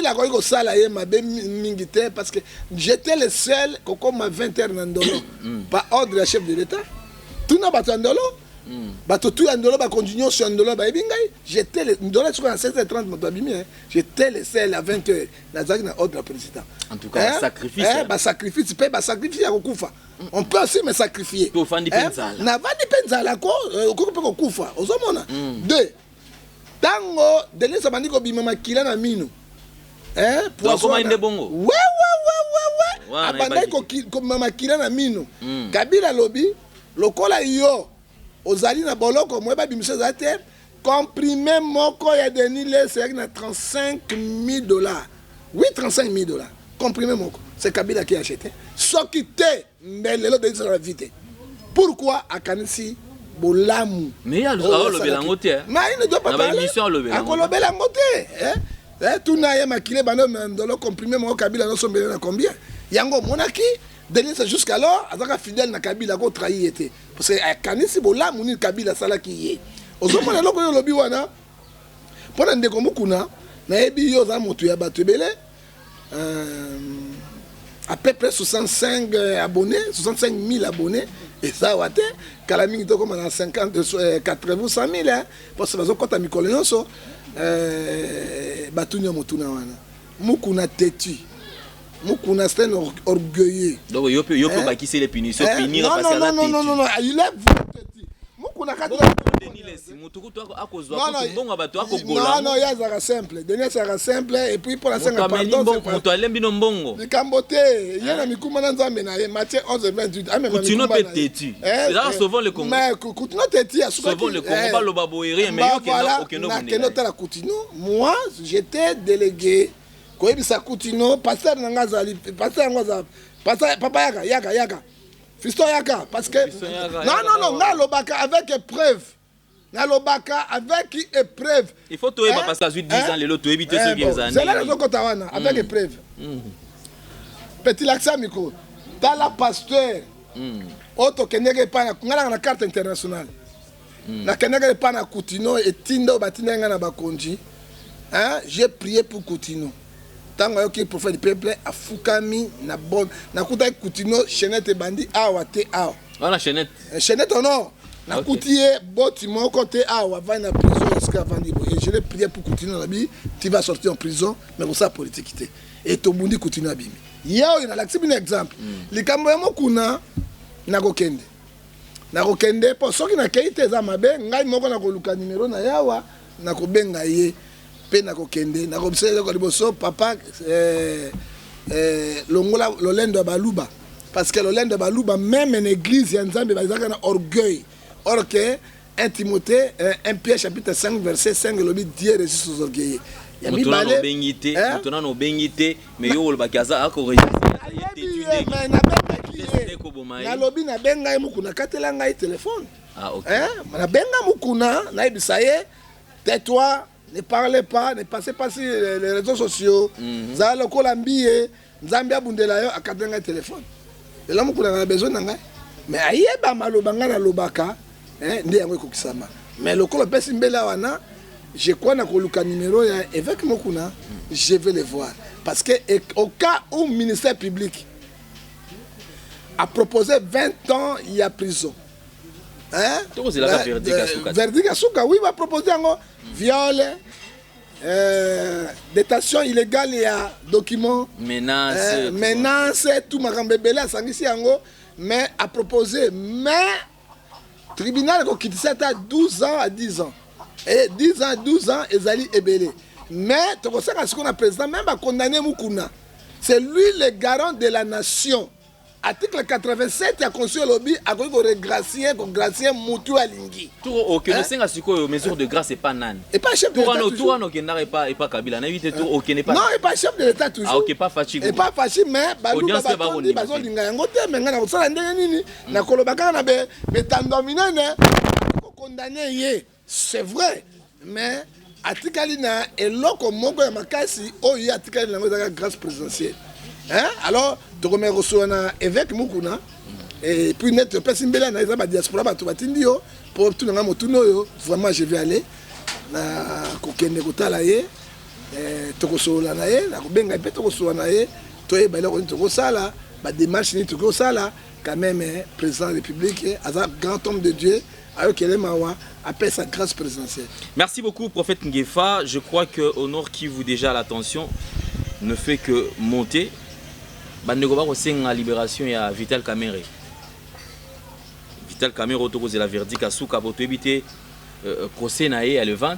akoki kosala ye mabe mingi te, parce que j'étais le seul kokoma 20 heures na Ndolo par ordre ya chef de l'État. Tuna bato ya Ndolo, bato tu ya Ndolo, bakonzi nyonso ya Ndolo bayebi ngai. J'étais le Ndolo sikoyo na 7h30 moto abimi, hein. J'étais le seul à 20 heures, nazalaki na ordre ya président. En tout cas, sacrifice, hein. Basacrifice mpe basacrifice ya kokufa, on peut aussi me sacrifier. Mpe ofandi mpe nzala. Navandi mpe nzala ko, okoki mpe kokufa. Ozomona deux, ntango Denis abandi kobima makila na mino, eh, poison akomaki nde bongo? We Wana abandaki nayebaki te. Kobima makila na mino. Kabila alobi, lokola yo ozali na boloko, moye babimisa eza te, comprimé moko ya Denis Lessie ezalaki na 35 000 dollars. Oui, 35 000 dollars comprimé moko, c'est Kabila qui acheté. Soki te, mbe lelo Denis azala vie te. Pourquoi? Akanisi bolamu. Mais ye oyo alobela yango te, hein. Mais il ne doit pas Na parler. baémission alobela yango. Akolobela yango te, hein? Eh, tuna ye, makile bando na Ndolo, comprimé moko Kabila azosombela na combien? Yango omonaki Denis jusqu'alors azalaka fidèle na Kabila, akotrahir ye te, parce que akanisi bolamu nini Kabila asalaki ye. Ozomona eloko oyo olobi wana mpo na ndeko Mokuna, nayebi yo oza moto ya bato ebele, à peu près 65 abonnés, 65 000 abonnés. Eza awa te, kala mingi tokóma na 50, 80 ou 100 000, hein, parce que bazokɔta mikolo nyonso. Batuni yo motuna wana, Mokuna têtu, Mokuna c'est un orgueilleux. Donc yo mpe Hein? obakisi les punitions. Hein? Punir Non, parce que non, aza non, non, non, têtu. non, il est vrai têtu, Mokuna kati. Denis Lessie, motu kutu akozwa Non, non, kutu mbongo ya bato, akogola. Non, non, ye azalaka simple, Denis azalaka simple, et puis mpo na moto senga ameli pardon, mbongo, c'est pas- moto alembi no mbongo. Likambo te, ye na mikumba na Nzambe na ye, Matthieu 11 28, amema Kutino mikumba mpe na ye. têtu. Ezalaka Sauvons le Congo. Mais Kutino têtu asukaki. Sauvons le Congo, baloba boye rien, mais yo okende obundela nakende ye. otala Kutino. Moi, j'étais délégué koyebisa Kutino, pasteur na nga azali, pasteur yango aza pasteur, papa yaka, yaka, yaka, fiston yaka, parce que Fiston yaka, non, yaka, non, non, yaka. nga alobaka avec épreuve, nalobaka avec épreuve. Il faut toyeba Hein? parce que azwi 10 Hein? ans lelo, toyebi te Eh, soki bon, eza zela, ndenge. nazokɔta wana avec épreuve. Petit lakisa micro, tala pasteur oyo tokendeki epai na ngai, nanga na carte internationale, nakendeki epai na Kutino, etinda oyo batindaki ngai na bakonzi, hein. J'ai prié pour Kutino. Ntango ayoki prophète du peuple, afukami na bon, nakutaki Kutino chaînette ebandi awa te, awa. Wana chaînette. Chaînette ono nakuti ye boti moko te awa, avandi na prison esika avandi boye. Et je l'ai prié pour Kutino, nabi tu vas sortir en prison, mais kosala politique te. E tobundi, Kutino abimi. Ye oyo nalakisi bino exemple. Likambo ya Mokuna, nakokende, nakokende mpo soki nakei te eza mabe. Ngai moko nakoluka nimero na ye awa, nakobenga ye mpe nakokende, nakobisa eloko liboso: papa, longola lolendo ya Baluba, parce que lolendo ya Baluba, même na église ya Nzambe bazalaka na orgueil, or que 1 Timothée, 1 Pierre chapitre 5 verset 5 elobi: Dieu résiste aux orgueilleux. Ya Moto nano mibale, obengi te, hein? moto nano obengi te, mais yo olobaki aza akorésister. Nayebi ye, mais nabengaki ye. Koboma ye. Nalobi nabenga ye, Mokuna akatela ngai telefone. Ah, ok. Hein? Nabenga Mokuna, nayebisa ye: tais-toi, ne parlez pas, ne passez pas sur les réseaux sociaux, zala lokola mbiye, Nzambe abundela yo. Akatela ngai telefone. Lelo Mokuna na besoin na ngai, mais ayeba maloba ngai nalobaka, hein, nde yango ekokisama. Mais lokola opesi mbela wana, je crois na koluka numéro ya évêque Mokuna, je vais le voir, parce que au cas où ministère public a proposé 20 ans ya prison, hein? Tokozelaka verdict ya suka te. Verdict ya suka, oui. Bapropose yango viol, détention illégale ya document, menace, menace, tout makambo ebele asangisi yango. Mais aproposé, mais tribunal ekokitisa ata 12 ans à 10 ans, et 10 ans à 12 ans ezali ebele. Mais tokosaka sikoyo na président, même bakondamné Mukuna, c'est lui le garant de la nation. Article 87 ya constitution elobi akoki koregracier, kogracier mutu alingi. Tour okende osenga sikoyo mesure de grâce epa nani? Epa chef de Tour l'État wana, tour toujours. wana okendaka epa Kabila, nayebi te, tour okende epa Non, epa chef de l'État toujours. Ah, ok, pas Fatshi. Epa Fatshi, mais Baluba Audience mpe batondi bakondima te. bazolinga yango te. Me ngai nakosala ndenge nini? Nakoloba kaka na betando minene, kokondamner ye, c'est vrai, mais Atikali na eloko moko ya makasi oyo ye atikali na yango, ezalaka grâce présidentielle, hein? Alors tokomeka kosola na évêque Mukuna et puis net opesi mbela na eza badiaspora, bato batindi yo mpo tuna nga motuna oyo. Vraiment, je vais aller na kokende kotala ye, tokosolola na ye, nakobenga mpe tokosolola na ye, toyeba eloko nini tokosala, badémarche nini tokosala. Quand même, président de la République aza grand homme de Dieu, ayokele mawa, apesa grâce présidentielle. Merci beaucoup, prophète Ngefa. Je crois que au Nord Kivu, déjà, la tension ne fait que monter. Bandeko bakosenga libération ya Vital Kamerhe. Vital Kamerhe, tokozela verdict asuka po toyebi te procès na ye ya le 20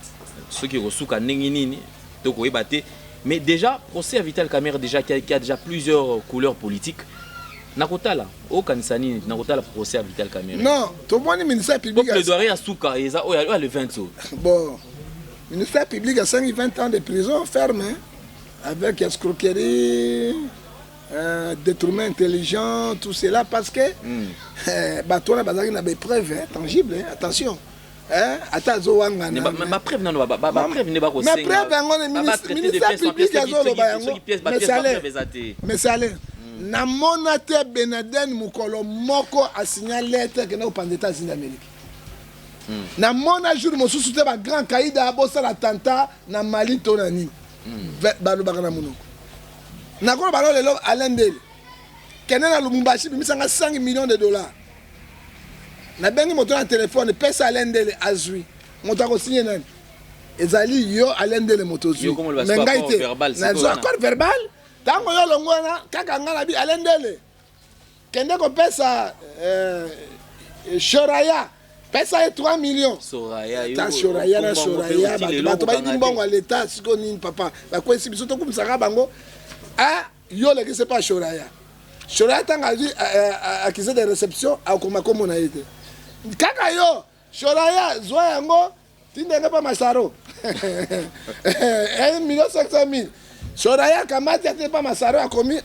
soki ekosuka ndenge nini, tokoyeba te. Mais déjà, procès ya Vital Kamerhe déjà qui a déjà plusieurs couleurs politiques. Nakotala okanisa nini nakotala procès ya Vital Kamerhe? Non, tomoni ministère public. Plaidoirie ya suka eza oyo ya le 20 oyo. Bon, ministère public asengi 20 ans de prison ferme, hein, avec escroquerie, détournement intelligent, tout cela, parce que bato wana bazalaki na bapreuve, hein, tangible, hein, attention, hein, ata azowangana. Bapreuve nano, bapreuve nde. Mais preuve yango, ministère public azoloba yango. Mais ale namona te Benaden mokolo moko asinya lettre akenda kopanza États-Unis d'Amérique. Namona jour mosusu te bagrand kaida bosala attentat na Mali to na nini. Balobaka na monoko. Nakoloba lo lelo, Alain Ndele, kende na Lubumbashi, bimisanga 5 millions de dollars. Nabengi moto na telefone, pesa Alain Ndele, azwi. Moto akosinye nani? Ezali yo, Alain Ndele, moto ozwi, me ngai te. Nazwa accord verbal ntango yo longo wana kaka. Ngai nabi Alain Ndele, kende kopesa Shoraya, pesa ye 3 millions. Ta Shoraya na Shoraya, bato bayibi mbongo ya leta. Sikoyo nini, papa? Bakwesi biso, tokumisaka bango. Yo olekisi pa Shoraya. Shoraya, ntango azwi accusé de réception, akoma kombo na ye te. Kaka yo Shoraya, zwa yango, tindenge mpa Masaro, 1 million 500 mille. Shoraya akamati, atindi mpa Masaro, akomi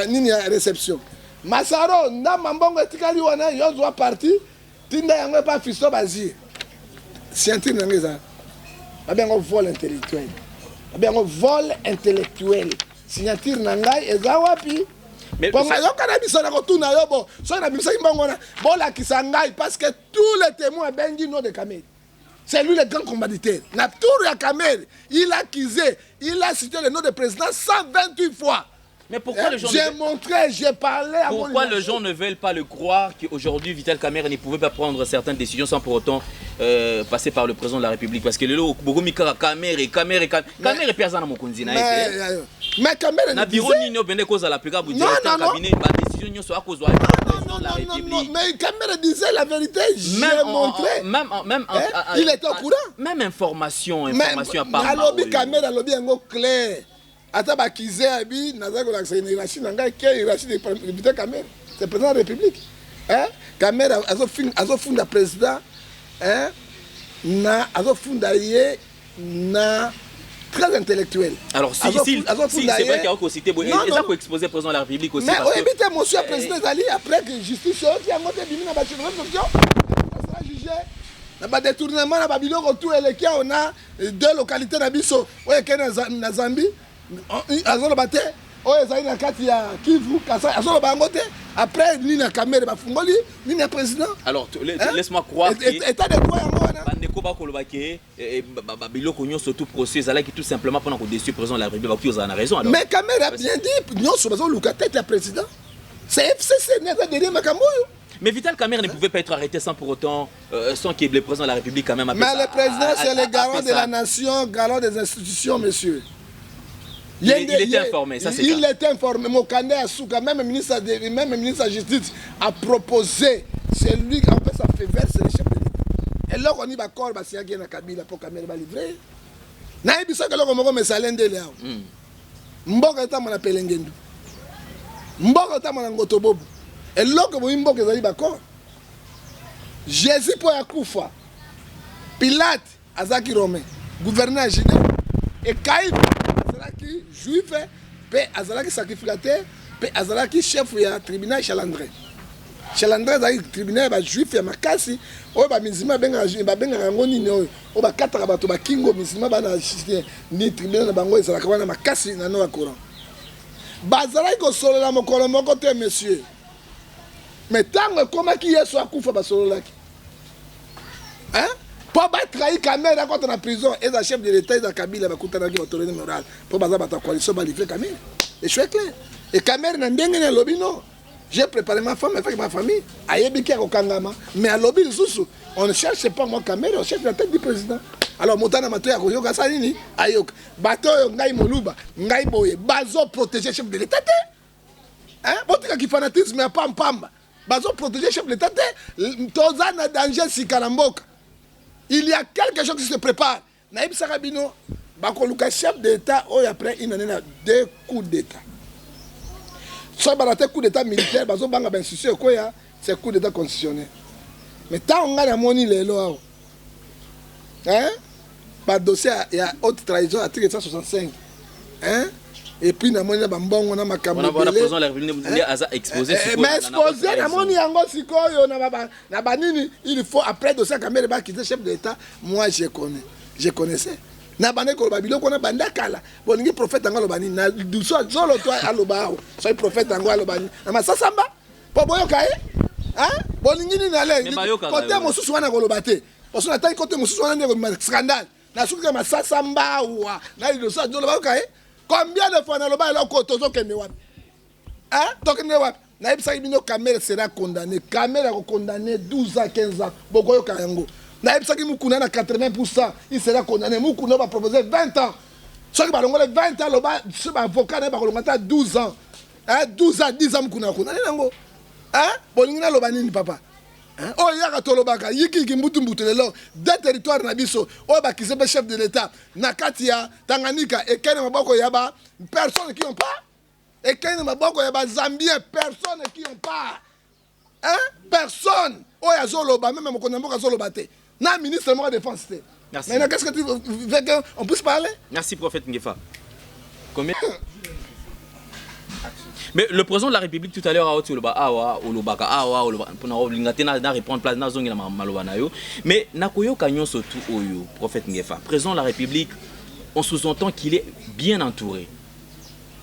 nini ya réception. Masaro, ndamba mbongo etikali wana, yo zwa parti, tinda yango epa Fisto Bazie. Signature nango eza, babengo vol intellectuel, babengo vol intellectuel. Signature na ngai eza wapi? Bongo yoka na biso, na kotuna yo. Bo soki nabimisaki mbongo wana, bolakisa ngai, parce que tous les témoins abengi nom de Kamerhe. C'est lui le grand commanditaire. Na tour ya Kamerhe, il a accusé, il a cité le nom de président 128 fois. Mais pourquoi les gens J'ai montré, j'ai parlé à Pourquoi les gens ne veulent pas le croire qu'aujourd'hui Vital Kamerhe ne pouvait pas prendre certaines décisions sans pour autant passer par le président de la République? Parce que le bokomi kaka Kamerhe, Kamerhe, Kamerhe pe aza na mokonzi na ye. Mais Kamerhe na bureau nini obende kozala peka bu directeur cabinet, ba décision nyonso akozwa président de la République. Mais Kamerhe disait la vérité, j'ai montré. Même hein? Il était au courant. Même information, information à part. Alobi Kamerhe, alobi yango clair. Ata bakize abi naza kolakisa hiérarchie na ngai ke hiérarchie de Vital Kamerhe, c'est président de la République, hein? Kamerhe azofunda président, hein? Na azofunda ye na très intellectuel. Alors si c'est vrai qu'il y a cité, eza koexposer président de la République aussi. Mais oyebi te, motion ya président ezali après que justice oyoki yango te, ebimi na baréseaux sociaux, sera jugé na badétournement na babiloko tout eleki awa na deux localité na biso. Oyo ekei na Zambie, azoloba te. Oyo ezali na kati ya Kivu, Kasai, azoloba yango te. Après nini ya Kamerhe, bafungoli nini ya président. Alors laisse-moi croire. État de droit yango wana. Bandeko bakoloba ke biloko nyonso, tout procès ezalaki tout simplement mpona kodessus président de la République. Bakoki ozala na raison alors. Mais Kamerhe a bien dit, nyonso bazoluka tête ya président, c'est FCC nde aza derrière makambo oyo. Mais Vital Kamerhe ne pouvait pas être arrêté sans pour autant, sans qu'il y ait le président de la République quand même. Mais le président, c'est le garant de la nation, garant des institutions, monsieur. Il était informé, ça c'est Il était informé. Mokanda Asuka, même ministre de la Justice a proposé. C'est lui, en fait, ça fait verser, c'est le chef de l'État. Et là, on y va encore, bah, c'est un Kabila pour Kamerhe va livrer. Nayebi soki eloko moko mesale ndele awa, mboka etambola pelengendu, mboka etambola ngoto bobo. Eloko boyi mboka ezali baccord. Jésus mpo ya kufa, Pilate azalaki romain, gouverneur ya Judée, et Caïphe azalaki juif mpe azalaki sacrificateur mpe azalaki chef ya tribunal Sanhédrin. Chalandra ezalaki tribunal ya bajuif ya makasi oyo bamizima babengaka yango nini, oyo oyo bakataka bato bakingo, mizima bana ni tribunal na bango ezalaka wana makasi na no ya courant. Bazalaki kosolola mokolo moko te, monsieur. Mais ntango ekomaki Yesu akufa, basololaki mpo batrahi Kamerhe, akɔta na prison. Eza chef de l'État, eza Kabila, bakutanaki, batoleni moral mpo baza bato ya coalition, balivre Kamerhe. Echoué clair. E Kamerhe na ndenge nini alobi: "Non, j'ai préparé ma femme avec ma famille"? Ayebi ki akokangama, mais alobi lisusu: "On ne cherche pas moi Kamerhe, on cherche la tête du président." Alors moto na mato ya koyoka asala nini? Ayoka. Bato oyo, ngai moluba, ngai boye, bazoprotéger chef de l'État te. Botikaki fanatisme ya pampamba. Bazoprotéger chef de l'État te. Toza na danger sika na mboka. Il y a quelque chose qui se prépare. Nayebisaka bino, bakoluka chef d'État oyo après une année na deux coups d'État. Soki bana te, coup d'État militaire, bazobanga bainstitution ekoya, c'est coup d'État constitutionnel. Mais ntango ngai namoni lelo awa badossier ya haute trahison, article 165, hein? Et puis namoni na bambongo na makambo. Exposé. Mais exposé, namoni yango sikoyo na banini. Il faut après dossier Kamerhe bakite chef de l'État. Moi je connais, je connaissais na bande koloba biloko wana banda kala. Bolingi prophète yango aloba nini? Na duso zolo to aloba awa? Soki prophète yango aloba nini na masasamba mpo boyoka ye? Bolingi nini? Ale kote mosusu wana koloba te, parce natali kote mosusu wana nde kobima scandale. Nasuki kaka masasa mbawa na lidoso azolo, bayoka ye. Combien de fois naloba eloko? Tozokende wapi? Tokende wapi? Nayebisaki bino, Kamerhe sera condamné. Kamerhe akokondamné 12 ans, 15 ans, bokoyoka yango. Nayebisaki Mukuna na 80 %, il sera condamné. Mukuna bapropose 20 ans. Soki balongole 20 ans, loba so baavocat na ye bakolonga ata 12 ans, 12 ans, 10 ans, Mukuna akondamné nango. Bolingi naloba nini, papa? Oyo yaka tolobaka yikiyiki, mbutu-mbutu. Lelo de territoire na biso oyo bakise mpe chef de l'État na kati ya Tanganyika ekei na maboko ya ba personne qui ont pas, ekei na maboko ya bazambien, personne qui ont pas, hein? Personne oyo azoloba, même mokonzi ya mboka azoloba te, na ministre moko ya défense te. Maintenant, qu'est-ce que tu veux qu'on puisse parler? Merci, prophète Ngefa. Combien? Mais le président de la République tout à l'heure aoti oloba awa, olobaka awa, oloba mpona olinga te na répondre place nazongela maloba na yo. Mais nakoyoka nyonso tu oyo, prophète Ngefa, président de la République, on sous-entend qu'il est bien entouré.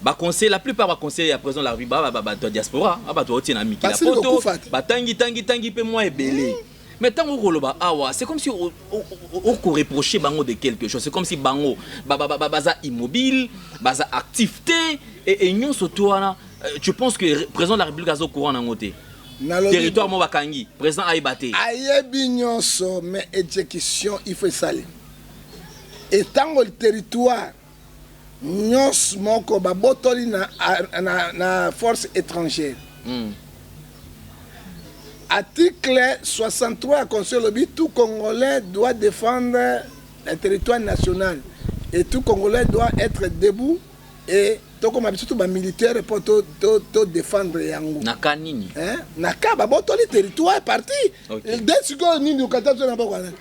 Baconseil, la plupart baconseil ya président de la République, bato ya diaspora, bato bauti na mikili ya poto, batangi tangi tangi mpe mwa ebele. Mais ntango okoloba awa, c'est comme si okoreproche bango de quelque chose. C'est comme si bango baza immobile, baza actif te. Et nyonso to wana, tu penses que président de la République aza au courant nango te? Territoire mo bakangi, président ayeba te? Ayebi nyonso, mais exécution il faut esali. Etango territoire nyonso moko babotoli na force étrangère. Article 63 ya Constitution elobi: tout Congolais doit défendre le territoire national et tout Congolais doit être debout. Et tokoma biso to bamilitaire mpo todéfendre yango. Na ka nini? Na ka babotoli territoire parti de sikoyo nini, localité zo na boko ya nani?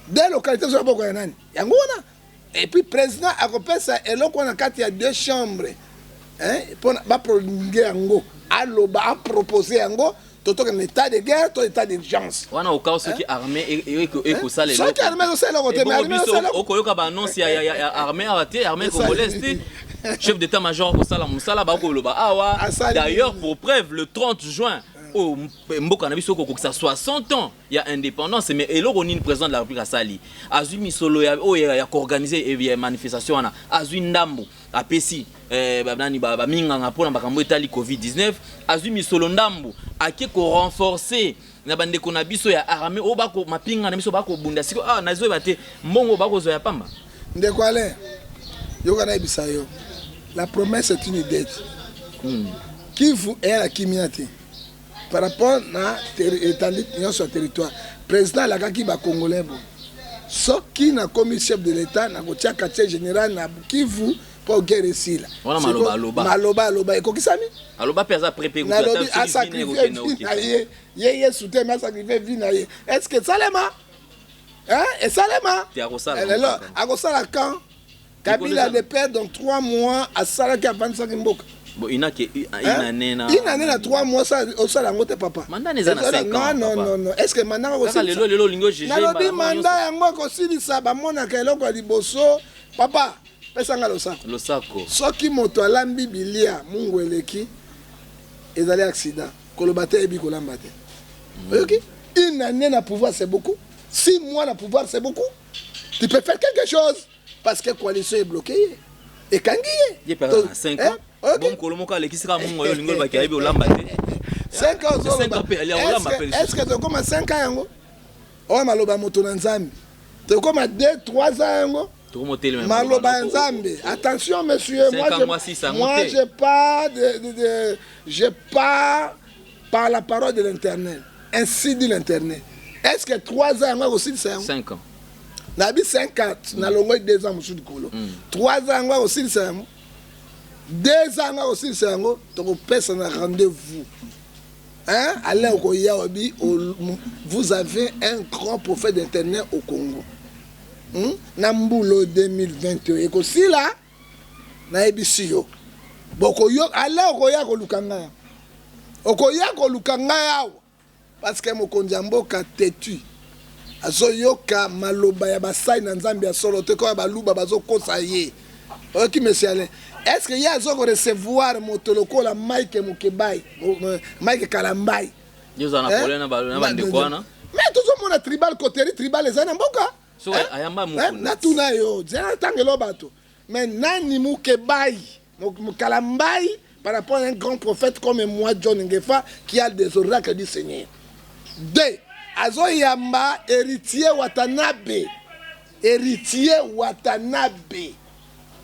De localité zo na boko ya nani? Yango wana. Et puis président akopesa eloko wana kati ya deux chambres mpona baprolonge yango. Aloba, apropose yango, to tokende état de guerre to état d'urgence. Wana okao soki armée ekosala. Soki armée ezosala eloko te, mais armée ezosala. Okoyoka baannonce ya armée awa te, armée congolaise te. Chef d'état major akosala mosala, bakoloba awa. D'ailleurs, pour preuve, le 30 juin oyo, mboka na biso okokokisa 60 ans ya indépendance. Mais eloko nini président de la République asali? Azwi misolo oyo ya koorganiser ya manifestation wana, azwi ndambo apesi nani, baminganga mpona makambo etali COVID-19, azwi misolo ndambo ake korenforcer na bandeko na biso ya armée oyo bako mapinga na biso bakobunda. Siko ah, nazoyeba te, mbongo bakozwa ya pamba. Ndeko Alain, yoka, nayebisa yo, la promesse est une dette. Kivu eya na kimia te par rapport na étendue nyonso ya territoire. Président alakaki bacongolais bo soki nakomi chef de l'État, nakotia quartier général na Kivu mpo guerre esila. Wana maloba aloba. Maloba aloba ekokisami. Aloba mpe aza prépare. Nalobi asacrifie vie na ye, ye Yesu te, mais asacrifie vie na ye. Est ce que esalema? Esalema lelo? Akosala quand Kabila de père dans 3 mois asalaki, avandisaki mboka. Bon, inake une année na une année na 3 mois ça osala yango te papa. Mandat eza na 5 ans. Non non non, est-ce que mandat ko lelo lelo olingi ojuger? Nalobi mandat yango ekosilisa, bamonaka eloko ya liboso papa. Pesa nga losako. Losako. Soki moto alambi bilia mungu eleki ezali accident. Koloba te ebi kolamba te. Oyoki? Une année na pouvoir c'est beaucoup. 6 mois na pouvoir c'est beaucoup. Tu peux faire quelque chose parce que coalition est bloquée. Ekangi ye. Ye pesa na 5 ans. Bon mokolo moko alekisi kaka mungu oyo olingi olobaki ayebi olamba te. 5 ans ozoloba. Est-ce que tokoma 5 ans yango? Oyo maloba moto na Nzambe. Tokoma 2 3 ans yango? Maloba ya Nzambe. Attention monsieur, moi je moi je pas de, de, de je pas par la parole de l'Éternel. Ainsi dit l'Éternel. Est-ce que 3 ans yango akosilisa yango? 5 ans. Nabi 5 ans, nalongoi 2 ans mosusu likolo. 3 ans yango akosilisa yango. 2 ans yango akosilisa yango, tokopesa na rendez-vous. Hein? Alain Okoya obi, vous avez un grand prophète d'Internet au Congo. Na mbulo 2021 ekosila nayebisi yo. Bokoyo Alain Okoya koluka ngai. Okoya koluka ngai awa parce que mokonzi ya mboka têtu azoyoka maloba ya basali na Nzambe ya solo te koya baluba bazokosa ye. Oyoki monsieur Alain, est-ce que ye azo ko recevoir moto lokola Mike Mukebayi, Mike Kalambayi? Yo za na problème na ba ndeko wana. Mais tozomona tribal coterie tribal eza na mboka. So ayamba mukuna. Natuna yo, zela tangelo bato. Mais nani Mukebayi, Kalambayi par rapport à un grand prophète comme moi John Ngefa qui a des oracles du Seigneur. Deux, azoyamba héritier Watanabe. Héritier Watanabe.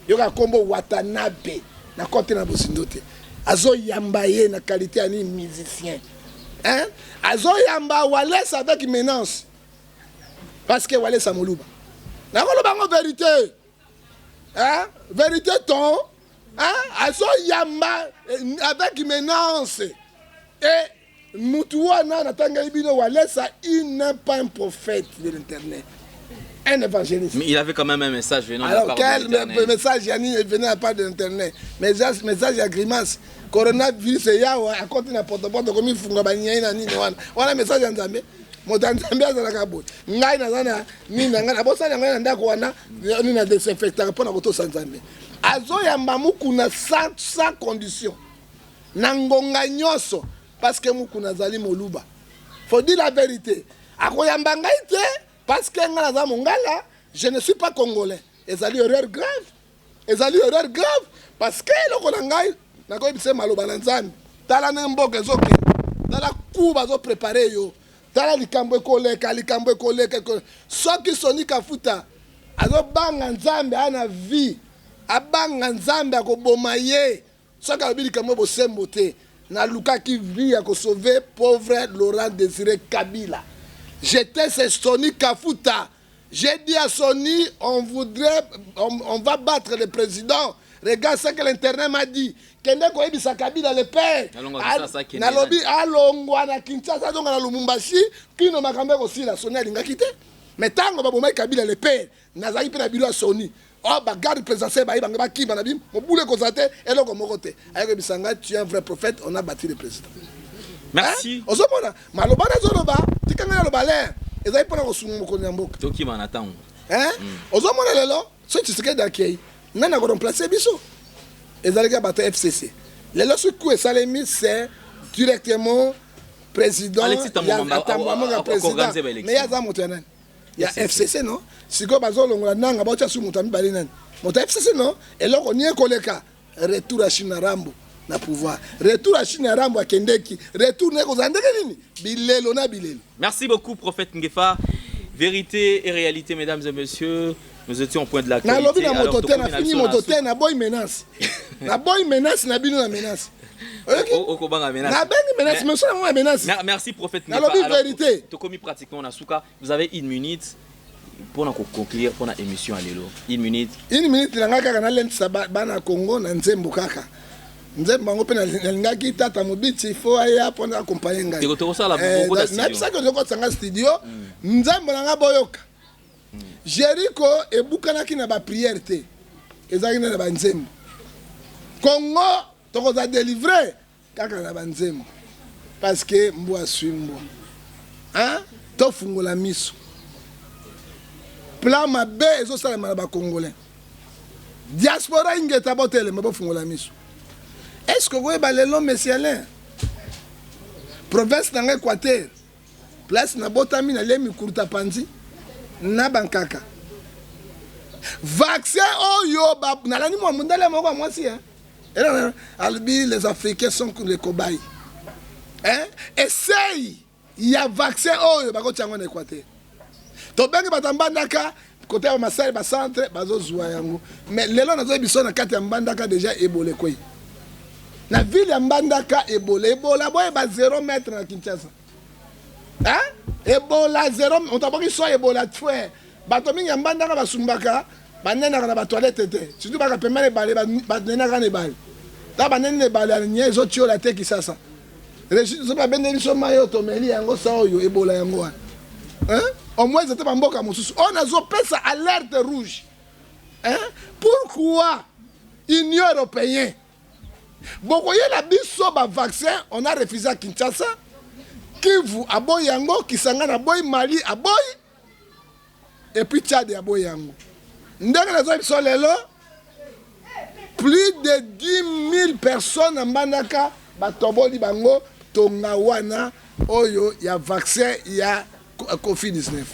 Yoka kombo Watanabe na kote na bosindo te. Azoyamba ye na qualité ya ni musicien. Hein? Azoyamba Walesa avec menace. Parce que Walesa moluba. Nakoloba ngo vérité. Hein? Vérité ton. Hein? Azoyamba avec menace. Et mutu wana natangeli bino Walesa, il n'est pas un prophète de l'internet. Un évangéliste. Mais il avait quand même un message venant de la Alors, part de quel l'Éternel. message yani venait de la part de l'Éternel? Message, message ya grimace. Coronavirus yawa akoti na porte-porte komi funga ba nyai na nini wana. Wana message ya Nzambe. Moto ya Nzambe azalaka boye. Ngai naza na nini na ngai nabosani ngai na ndako wana nini na désinfectaka mpona kotosa Nzambe. Azoyamba mukuna sans condition. Na ngonga nyonso parce que mukuna azali moluba. Faut dire la vérité. Akoyamba ngai te parce que ngai naza mongala, je ne suis pas congolais. Ezali erreur grave. Ezali erreur grave parce que eloko na ngai nakoyebisa maloba na Nzambe. Tala ndenge mboka ezokende. Tala ku bazo préparer yo. Tala likambo ekoleka, likambo ekoleka, ekoleka. Soki Sony Kafuta azobanga Nzambe ana vie, abanga Nzambe akoboma ye. Soki alobi likambo bosembo te, nalukaki vie ya kosauver pauvre Laurent Désiré Kabila. J'étais chez Sony Kafuta. J'ai dit à Sony, on voudrait, on va battre le président. Regarde ce que l'internet m'a dit. Kende koyebisa Kabila le père. Alongwa Kinshasa, Kende Nalobi alongwa na Kinshasa donc na Lumumbashi, kino makambo ekosila. Sony alingaki te. Mais tango babomaki Kabila le père, nazalaki mpe na biro ya Sony. Oh, ba garde présidentielle bayi bango bakima na bino, mobulu ekozala te, eloko moko te. Ayebisa ngai, tu es un vrai prophète, on a battu le président. Merci. Hein? Ozomona maloba nazoloba, tika ngai naloba l'air. Ezali mpona kosunga mokonzi ya mboka. Tokima na ntango. Hein? Ozomona lelo, soki Tshisekedi akei, nani akoremplace biso? Ezalaki ya bato ya FCC. Lelo soki coup esalemi, c'est directement président Alexis Thambwe ya Mwamba, Thambwe Mwamba président. organiser ba élection. Mais ye aza moto ya nani? Ya FCC. FCC non? Sikoyo bazolongola nanga baotia su moto ya mibale nani? Moto ya FCC non? Eloko ni ekoleka retour ya Chine na Rambo na pouvoir. Retour ya Chine na Rambo akendeki. Retour na ekozala ndenge nini? Bilelo na bilelo. Merci beaucoup prophète Ngefa. Vérité et réalité mesdames et messieurs, nous étions au point de l'actualité. Nalobi na moto te, Alors, na tokomi na fini biso moto na te, na boy menace. Na boy menace na bino na menace. Oyoki? Okobanga menace. Na bengi menace, mais sona mwa menace. Merci prophète Na lobi Ngefa. Alors, vérité. tokomi pratiquement na suka. Vous avez une minute pour na conclure pour na émission à lelo. Une minute. Une minute na nga kaka na lentisa bana Congo na nzembo kaka. Nzembo yango pe nalingaki tata mobiti fo aya mpo na accompagner ngai. Teko tokosala beaucoup na studio. Nayebisaki ozokotisa nga studio. Nzembo na nga boyoka. Jericho ebukanaki na ba prière te. Ezalaki na ba nzembo. Congo Tokozala délivre kaka na banzembo, parce que mbwa aswi mbwa. Hein? Tofungola miso. Plan mabe ezosalema na bacongolais. Diaspora ingeta, botelema, bofungola miso. Est ce que okoyeba lelo, monsieur Alain, province na ngai Équateur, place nabotami, nalie mikuruta panzi na bankaka, vaccin oyo nalandi mwa mondele moko ya mwasi, hein? Alobi les Africains sont les cobayes, hein? Essai ya vaccin oyo bakotia yango na Équateur, tobengi bato ya Mbandaka, kote ya bamasali, bacentre bazozwa yango. Mais lelo nazoyebi biso, na kati ya Mbandaka déjà Ebola ekwei na ville ya Mbandaka. Ebola, Ebola boyeba 0 mètre na Kinshasa, hein? Ebola 0, moto aboki so Ebola tfwe. Bato mingi ya Mbandaka basumbaka, banenaka na batoilette te, surtout baka pembeni ebale, banenaka na ebale. Ta baneni na ebale ya nye ezotiola te. Kisasa Régime so babendeli biso mai oyo tomeli yango sa oyo Ebola yango wana, hein? Au moins ete bamboka mosusu oyo nazopesa alerte rouge, hein? Pourquoi Union européenne bokoyela biso bavaccin? On a refusé à Kinshasa, Kivu aboyi yango, Kisangani aboyi, Mali aboyi, et puis Tchad aboyi yango. Ndenge nazoya biso lelo, plus de 10 000 personnes na Mbandaka batoboli bango tonga wana oyo ya vaccin ya Covid-19.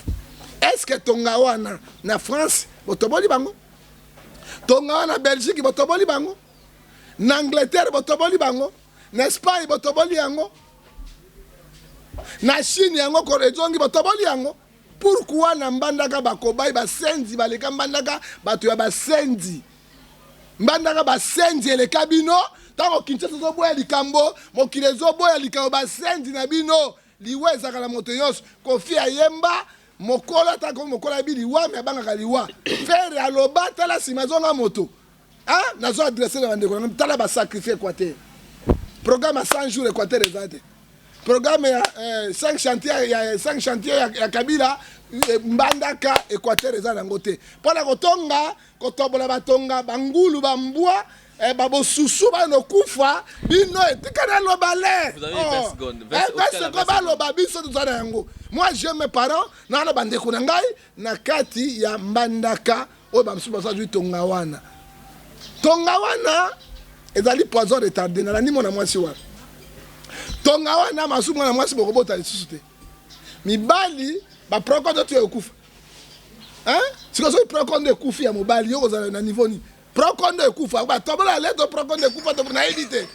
Est ce que tonga wana na France botoboli bango? Tonga wana na Belgique botoboli bango? Na Angleterre botoboli bango? Na Espagne botoboli yango? Na Chine yango ezongi, botoboli yango? Pourquoi na Mbandaka bakobai basenzi baleka Mbandaka, bato ya basenzi Mbandaka, basenzi eleka bino? Ntango Kinshasa ezoboya likambo, mokili ezoboya likambo, basenzi na bino. Liwa ezalaka na moto nyonso. Kofi ayemba mokolo, ata mokolo ayebi liwa, me abangaka liwa. Ferre aloba tala nsima azonga moto. Nazo adresse na bandeko na, tala basacrifie Équateur. Programme ya 100 jours Équateur eza te. Programme ya 5 chantier ya 5 chantier ya Kabila, Mbandaka, Équateur eza nango te. Mpona kotonga, kotobola batonga, bangulu, bambwa, babosusu banokufa bino. Etika naloba le seconde, baloba biso toza na yango. Moi, j'ai mes parents naa na bandeko na ngai na kati ya Mbandaka oyo bamosusu bazazwi tonga wana. Tonga wana ezali poison retardé. Nalandi mwana mwasi wana, tonga wana masu mwana mwasi bokobota lisusu te. Mibali baprokondo to ekufa. Sikoyo soki prokondo ekufi ya mobali, yo kozala na niveau nini? Prokondo ekufa, batobola leto, prokondo ekufa, nayebi te,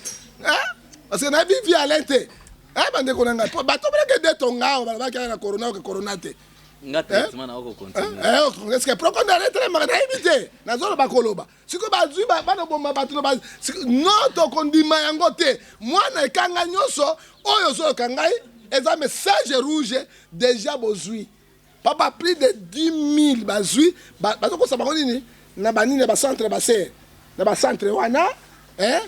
parce que nayebi vie Alain te. Bandeko na ngai, batobolaki de tonga awa, balobaki na corona, oke corona te. Est-ce que prokondo aletelemaka? Nayebi te, nazoloba koloba. Sikoyo bazwi banoboma bato no, tokondima yango te. Mwana ekanga nyonso oyo ozoyoka ngai, eza message rouge. Déjà bozwi papa plus de 10 000, bazwi, bazokosa bango nini na banini ya bacentre, basere na bacentre wana,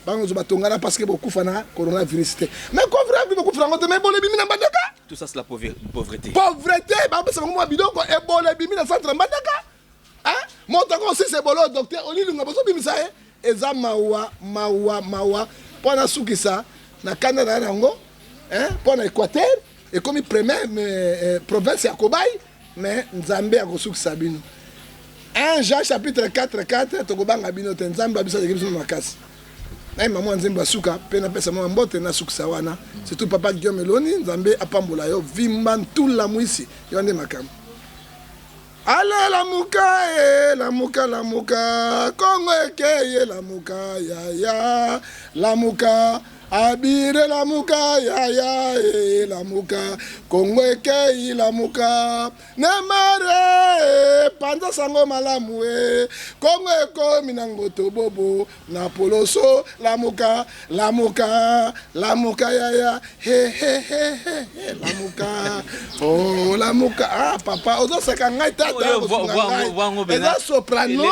bango nyonso batongana parce que bokufa na coronavirus te. Mais coronavirus bokufa yango te, mais Ebola ebimi na Mbandaka. Tout ça, c'est la pauvreté. Pauvreté. Bapesa bango mwa biloko, Ebola ebimi na centre Mbandaka. Moto yango osisa Ebola oyo, docteur Olilunga, bozobimisa ye. Eza mawa, mawa, mawa. Mpo nasukisa na kanda na yango, mpo na Équateur ekomi première province ya cobaye, mais Nzambe akosukisa bino. 1 Jean chapitre 4 4, tokobanga bino te, Nzambe abiso aleki biso makasi. Nayemba mwa nzembo ya suka mpe napesa mwa mbote, nasukisa wana. Surtout papa Guillaume Eloni, Nzambe apambola yo, vimba ntula mwisi yo nde makambo. Ale lamuka e, lamuka, lamuka, Kongo ekeye, lamuka yaya, lamuka abire, lamuka yaya e, lamuka, Kongo ekei, lamuka nemare, panza sango malamu e, Kongo ekomi na ngoto bobo na poloso, lamuka, lamuka, lamuka yaya, he he he he he, lamuka, oh lamuka. Ah papa, ozoseka ngai, tata okosunga ngai. Eza soprano,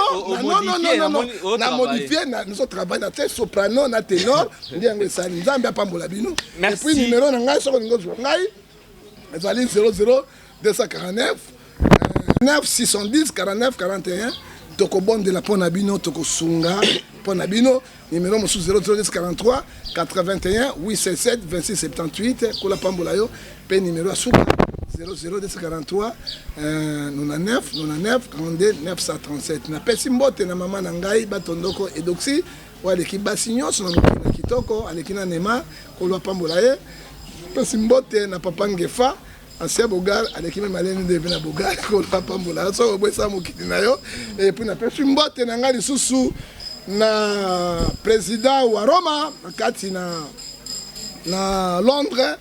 non non non non, na modifie, nazo travaille na te soprano na ténor, nde yango esali. Nzambe apambola bino. Et puis numéro na ngai, soki olingi ozwa ngai, ezali 00 249 9 610 49 41. Tokobondela mpo na bino, tokosunga. mpo na bino. Numero mosusu 0043 81 877 26 78. Kola pambola yo. Mpe numero ya suka 00243 99 99 42 937. Napesi mbote na mama na ngai Batondoko Edoxi, oyo aleki basi nyonso na mokili na kitoko, aleki na Nema. Kolo apambola ye. Pesi mbote na papa Ngefa, ancien Bogar, aleki meme aleni nde na Bogar. Kolo apambola yo soki obwesa mokili na yo. Et puis napesi mbote na ngai lisusu na président wa Roma na kati na Londres,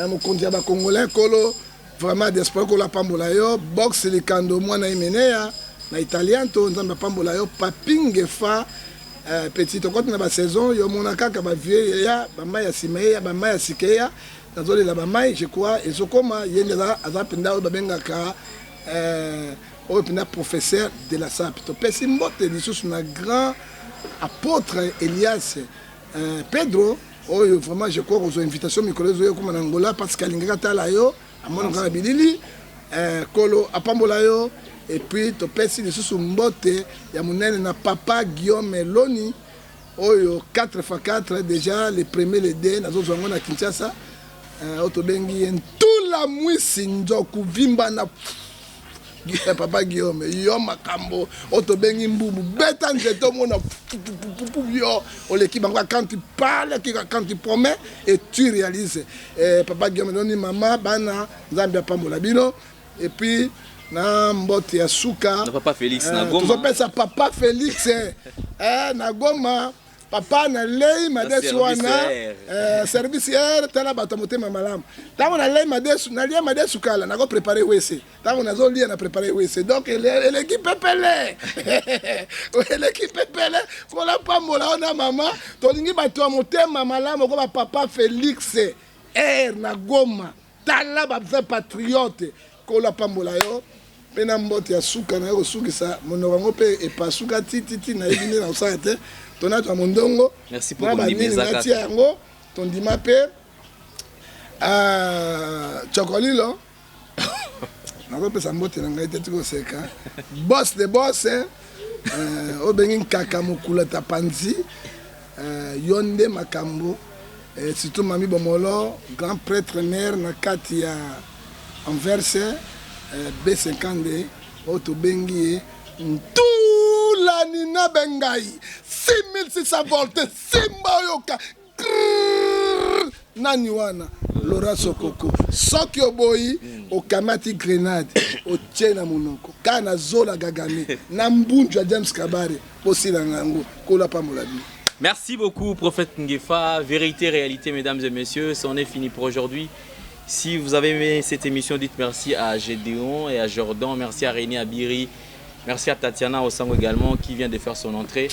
mokonzi ya bacongolais. Kolo vraiment diaspora, kolo apambola yo. Box Likando, mwana Imenea na italien to, Nzambe apambola yo. Papi Ngefa, petit, tokoti na basaison, yo mona kaka bavieux ya bamai ya nsima eya, bamai ya sika eya. Nazolela bamai, je crois ezokoma. Ye nde aza mpenza oyo babengaka oyo mpenza professeur de la sape. Topesi mbote lisusu na grand apôtre Elias Pedro, oyo vraiment je crois kozwa invitation mikolo ezoya okoma na Angola, parce que alingaki atala yo, amonaka na bilili. Kolo apambola yo. Et puis topesi lisusu mbote ya monene na papa Guillaume Loni, oyo 4 x 4 déjà, le premier, le deux, nazozwa yango na Kinshasa, oyo tobengi ye Ntula Mwisi Nzoku Vimba na papa Guillaume. Yo makambo oyo tobengi mbubu, beta nzete omona yo oleki bango. Quand tu parles, quand tu promets et tu réalises, papa Guillaume Loni, mama, bana, Nzambe apambola bino. Et puis na mbote ya suka na papa Félix na Goma. Tozopesa papa Félix na Goma. Papa, nalei madesu wana, service r. Tala bato ya motema malamu. Ntango nalei madesu, nalia madesu kala, nakoprépare wese. Ntango nazolia, na prépare wese, donc eleki pepele, eleki pepele. Kola pambola wana mama. Tolingi bato ya motema malamu ko bapapa Félix r na Goma. Tala bavrai patriote, kola pambola yo. Mpe na mbote ya suka na yo kosukisa monoko yango mpe epasuka tititi, nayebi nde na kosala te. Tonatwa mondongo na banini, natia yango, tondima mpe chokolilo. Nakopesa mbote na ngai te, tikoseka. Boss de boss, oyo bengi Nkaka Mokulata Panzi, yo nde makambo. Surtout Mami Bomolo, grand prêtre mère na kati ya Anvers, B50, oyo tobengi ye Ntulani na Bengai 6600 volt. Simba oyoka nani wana, Lora Sokoko. Soki oboyi, okamati grenade, otie na monoko kaka na zola gagame na mbunju ya James Kabare, bosilanga yango. Kola pambola bino. Merci beaucoup, prophète Ngefa. Vérité, réalité, mesdames et messieurs, c'en est fini pour aujourd'hui. Si vous avez aimé cette émission, dites merci à Gédéon et à Jordan. Merci à René Abiri. Merci à Tatiana Osango également qui vient de faire son entrée.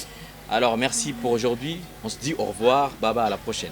Alors merci pour aujourd'hui. On se dit au revoir. Baba, à la prochaine.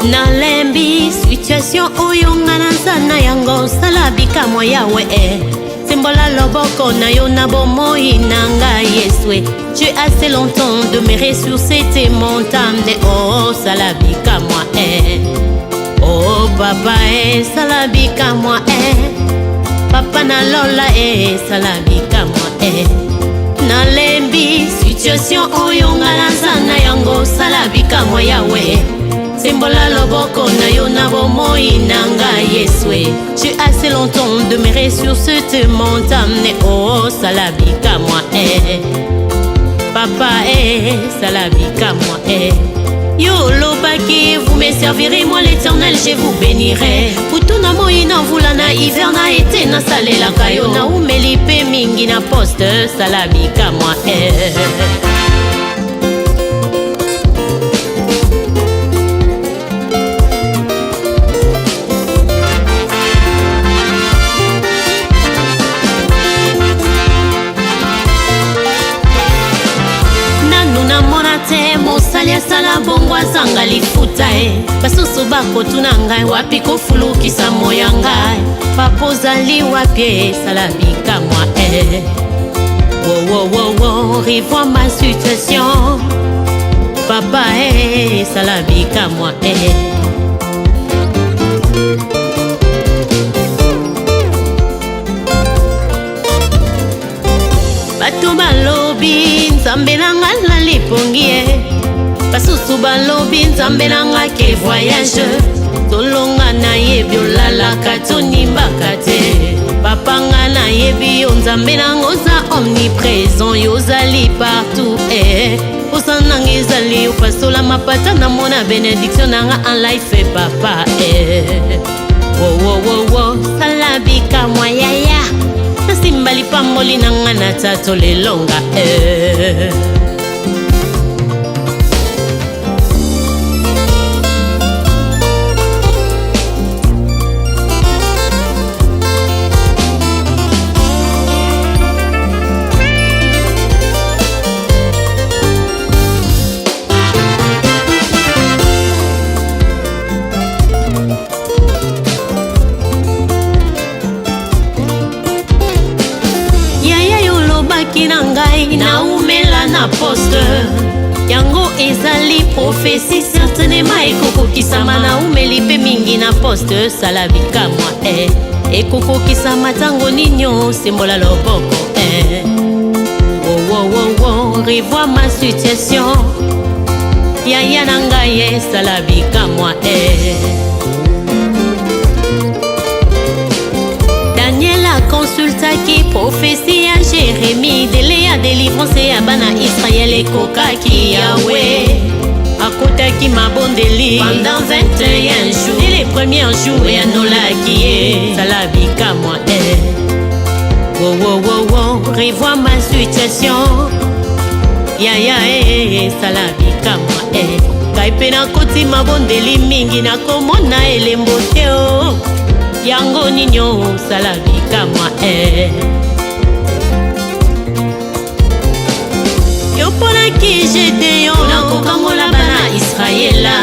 Nalembi situation oyo nga naza na yango. Sala bikamwa, Yawe e, sembola loboko na yo na bomoi na ngai, Yesu. J'ai assez longtemps demeuré sur cette montagne. Oh, sala bikamwa e, oh papa e, sala bikamwa e, papa na lola e, sala bikamwa e. Nalembi situation oyo nga naza na yango. Sala bikamwa, Yawe, sembola loboko na yo na bomoi na ngai, Yesu. J'ai assez longtemps demeuré sur cette montagne. Oh, sala bikamwa e, papa e, sala bikamwa e. Yo olobaki: "Vous me servirez, moi l'Éternel je vous bénirai." Butu na moi, na mvula, na hiver, na été, nasalelaka yo, naumeli mpe mingi na poste. Sala bikamwa e. Nanu namona te. Mosali asala bongo azanga lifuta e. Basusu bakotuna ngai wapi kofulukisa moya ngai. Papa ozali wapi e, sala bikamwa e. Wo wo wo wo, revois ma situation. Papa e, sala bikamwa e. Bato balobi nzambe na nga na lipongi ye, basusu balobi nzambe na nga ke voyage. Tolonga nayebi olalaka tonimbaka te. Papa nga nayebi yo nzambe na nga oza omniprésent, yo ozali partout eh. Posa nanga ezali opasola mapata namona bénédiction nanga en life papa eh. Wo wo wo wo, sala bikamwa yaya, nasimba lipamboli na nga na tato lelonga eh. Yaya yo olobaki na ngai naumela na poste, yango ezali prophétie, certainement ekokokisama. Naumeli mpe mingi na poste, sala bikamwa eh. Ekokokisama ntango nini? Osembola loboko eh. Wo wo wo wo, revois ma situation. Yaya na ngai esala bikamwa eh. Daniel akonsultaki prophétie ya Jérémie, délai ya délivrance ya bana Israel ekokaki. Yawe akotaki mabondeli pendant 21 jours. Dès les premiers jours eyanolaki ye, sala bikamwa eh. Wo wo wo wo, revois ma situation. Yaya eh, sala bikamwa eh. Ngai mpe nakoti mabondeli mingi, nakomona elembo te o. Yango nini? Osala bikamwa eh. Yo mponaki Gedeon nakokangola bana Israela.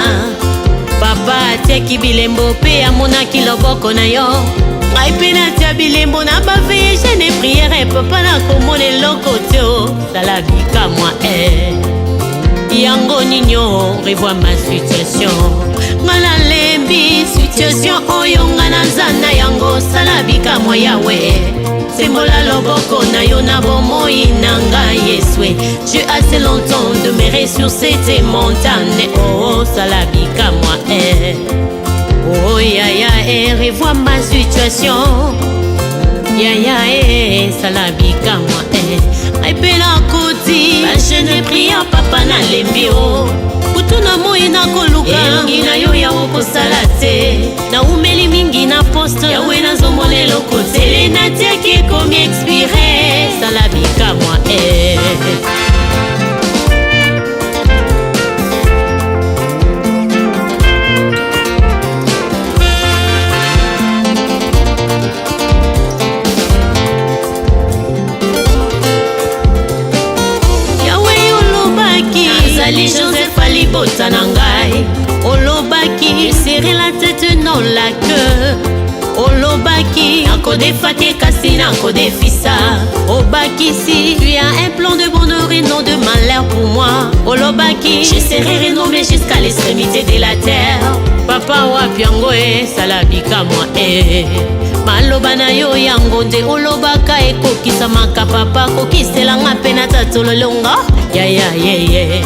Papa atiaki bilembo mpe amonaki loboko na yo. Ngai mpe natia bilembo na ba veillées, jeûne, prière. Papa, nakomona eloko te o, sala bikamwa eh. Yango nini? Revois ma situation. Nga nalembi situation oyo nga naza na yango. Sala bikamwa Yawe, sembola loboko na yo na bomoi na ngai Yesu. J'ai assez longtemps demeuré sur cette montagne. Oh, sala bikamwa eh. Oh yaya eh, revois ma situation. Yaya eh, sala bikamwa eh. Ngai mpe nakoti ba jeûne, prière. Papa, nalembi o, butu na moi nakoluka elongi na yo. Yawe, kosala te, naumeli mingi na poste. Yawe, nazomona eloko te, délai natiaki ekomi expiré. Sala bikamwa eh. Yawe, olobaki nazali Joseph alibota na ngai. Olobaki serai la tête, non la queue. Olobaki nakodefa te, kasi nakodefisa. Obakisi tu as un plan de bonheur et non de malheur pour moi. Olobaki je serai renommé jusqu'à l'extrémité de la terre. Papa, wapi yango? Esala bikamwa e. Maloba na yo yango nde olobaka ekokisamaka. Papa, kokiselanga mpe na tatololonga. Yaya yeye,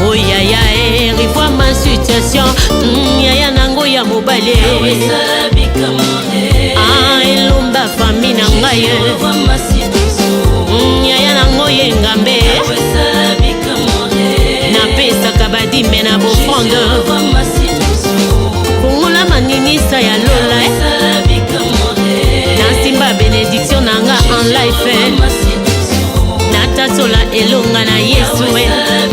oh yaya e, revois ma situation. Yaya nango ya mobali, ah, elomba famille na ngai. Yaya nango ye ngambe, napesaka ba dîme na ba offrande. Fongola maninisa ya lola, nasimba bénédiction na nga en life, natatola elonga.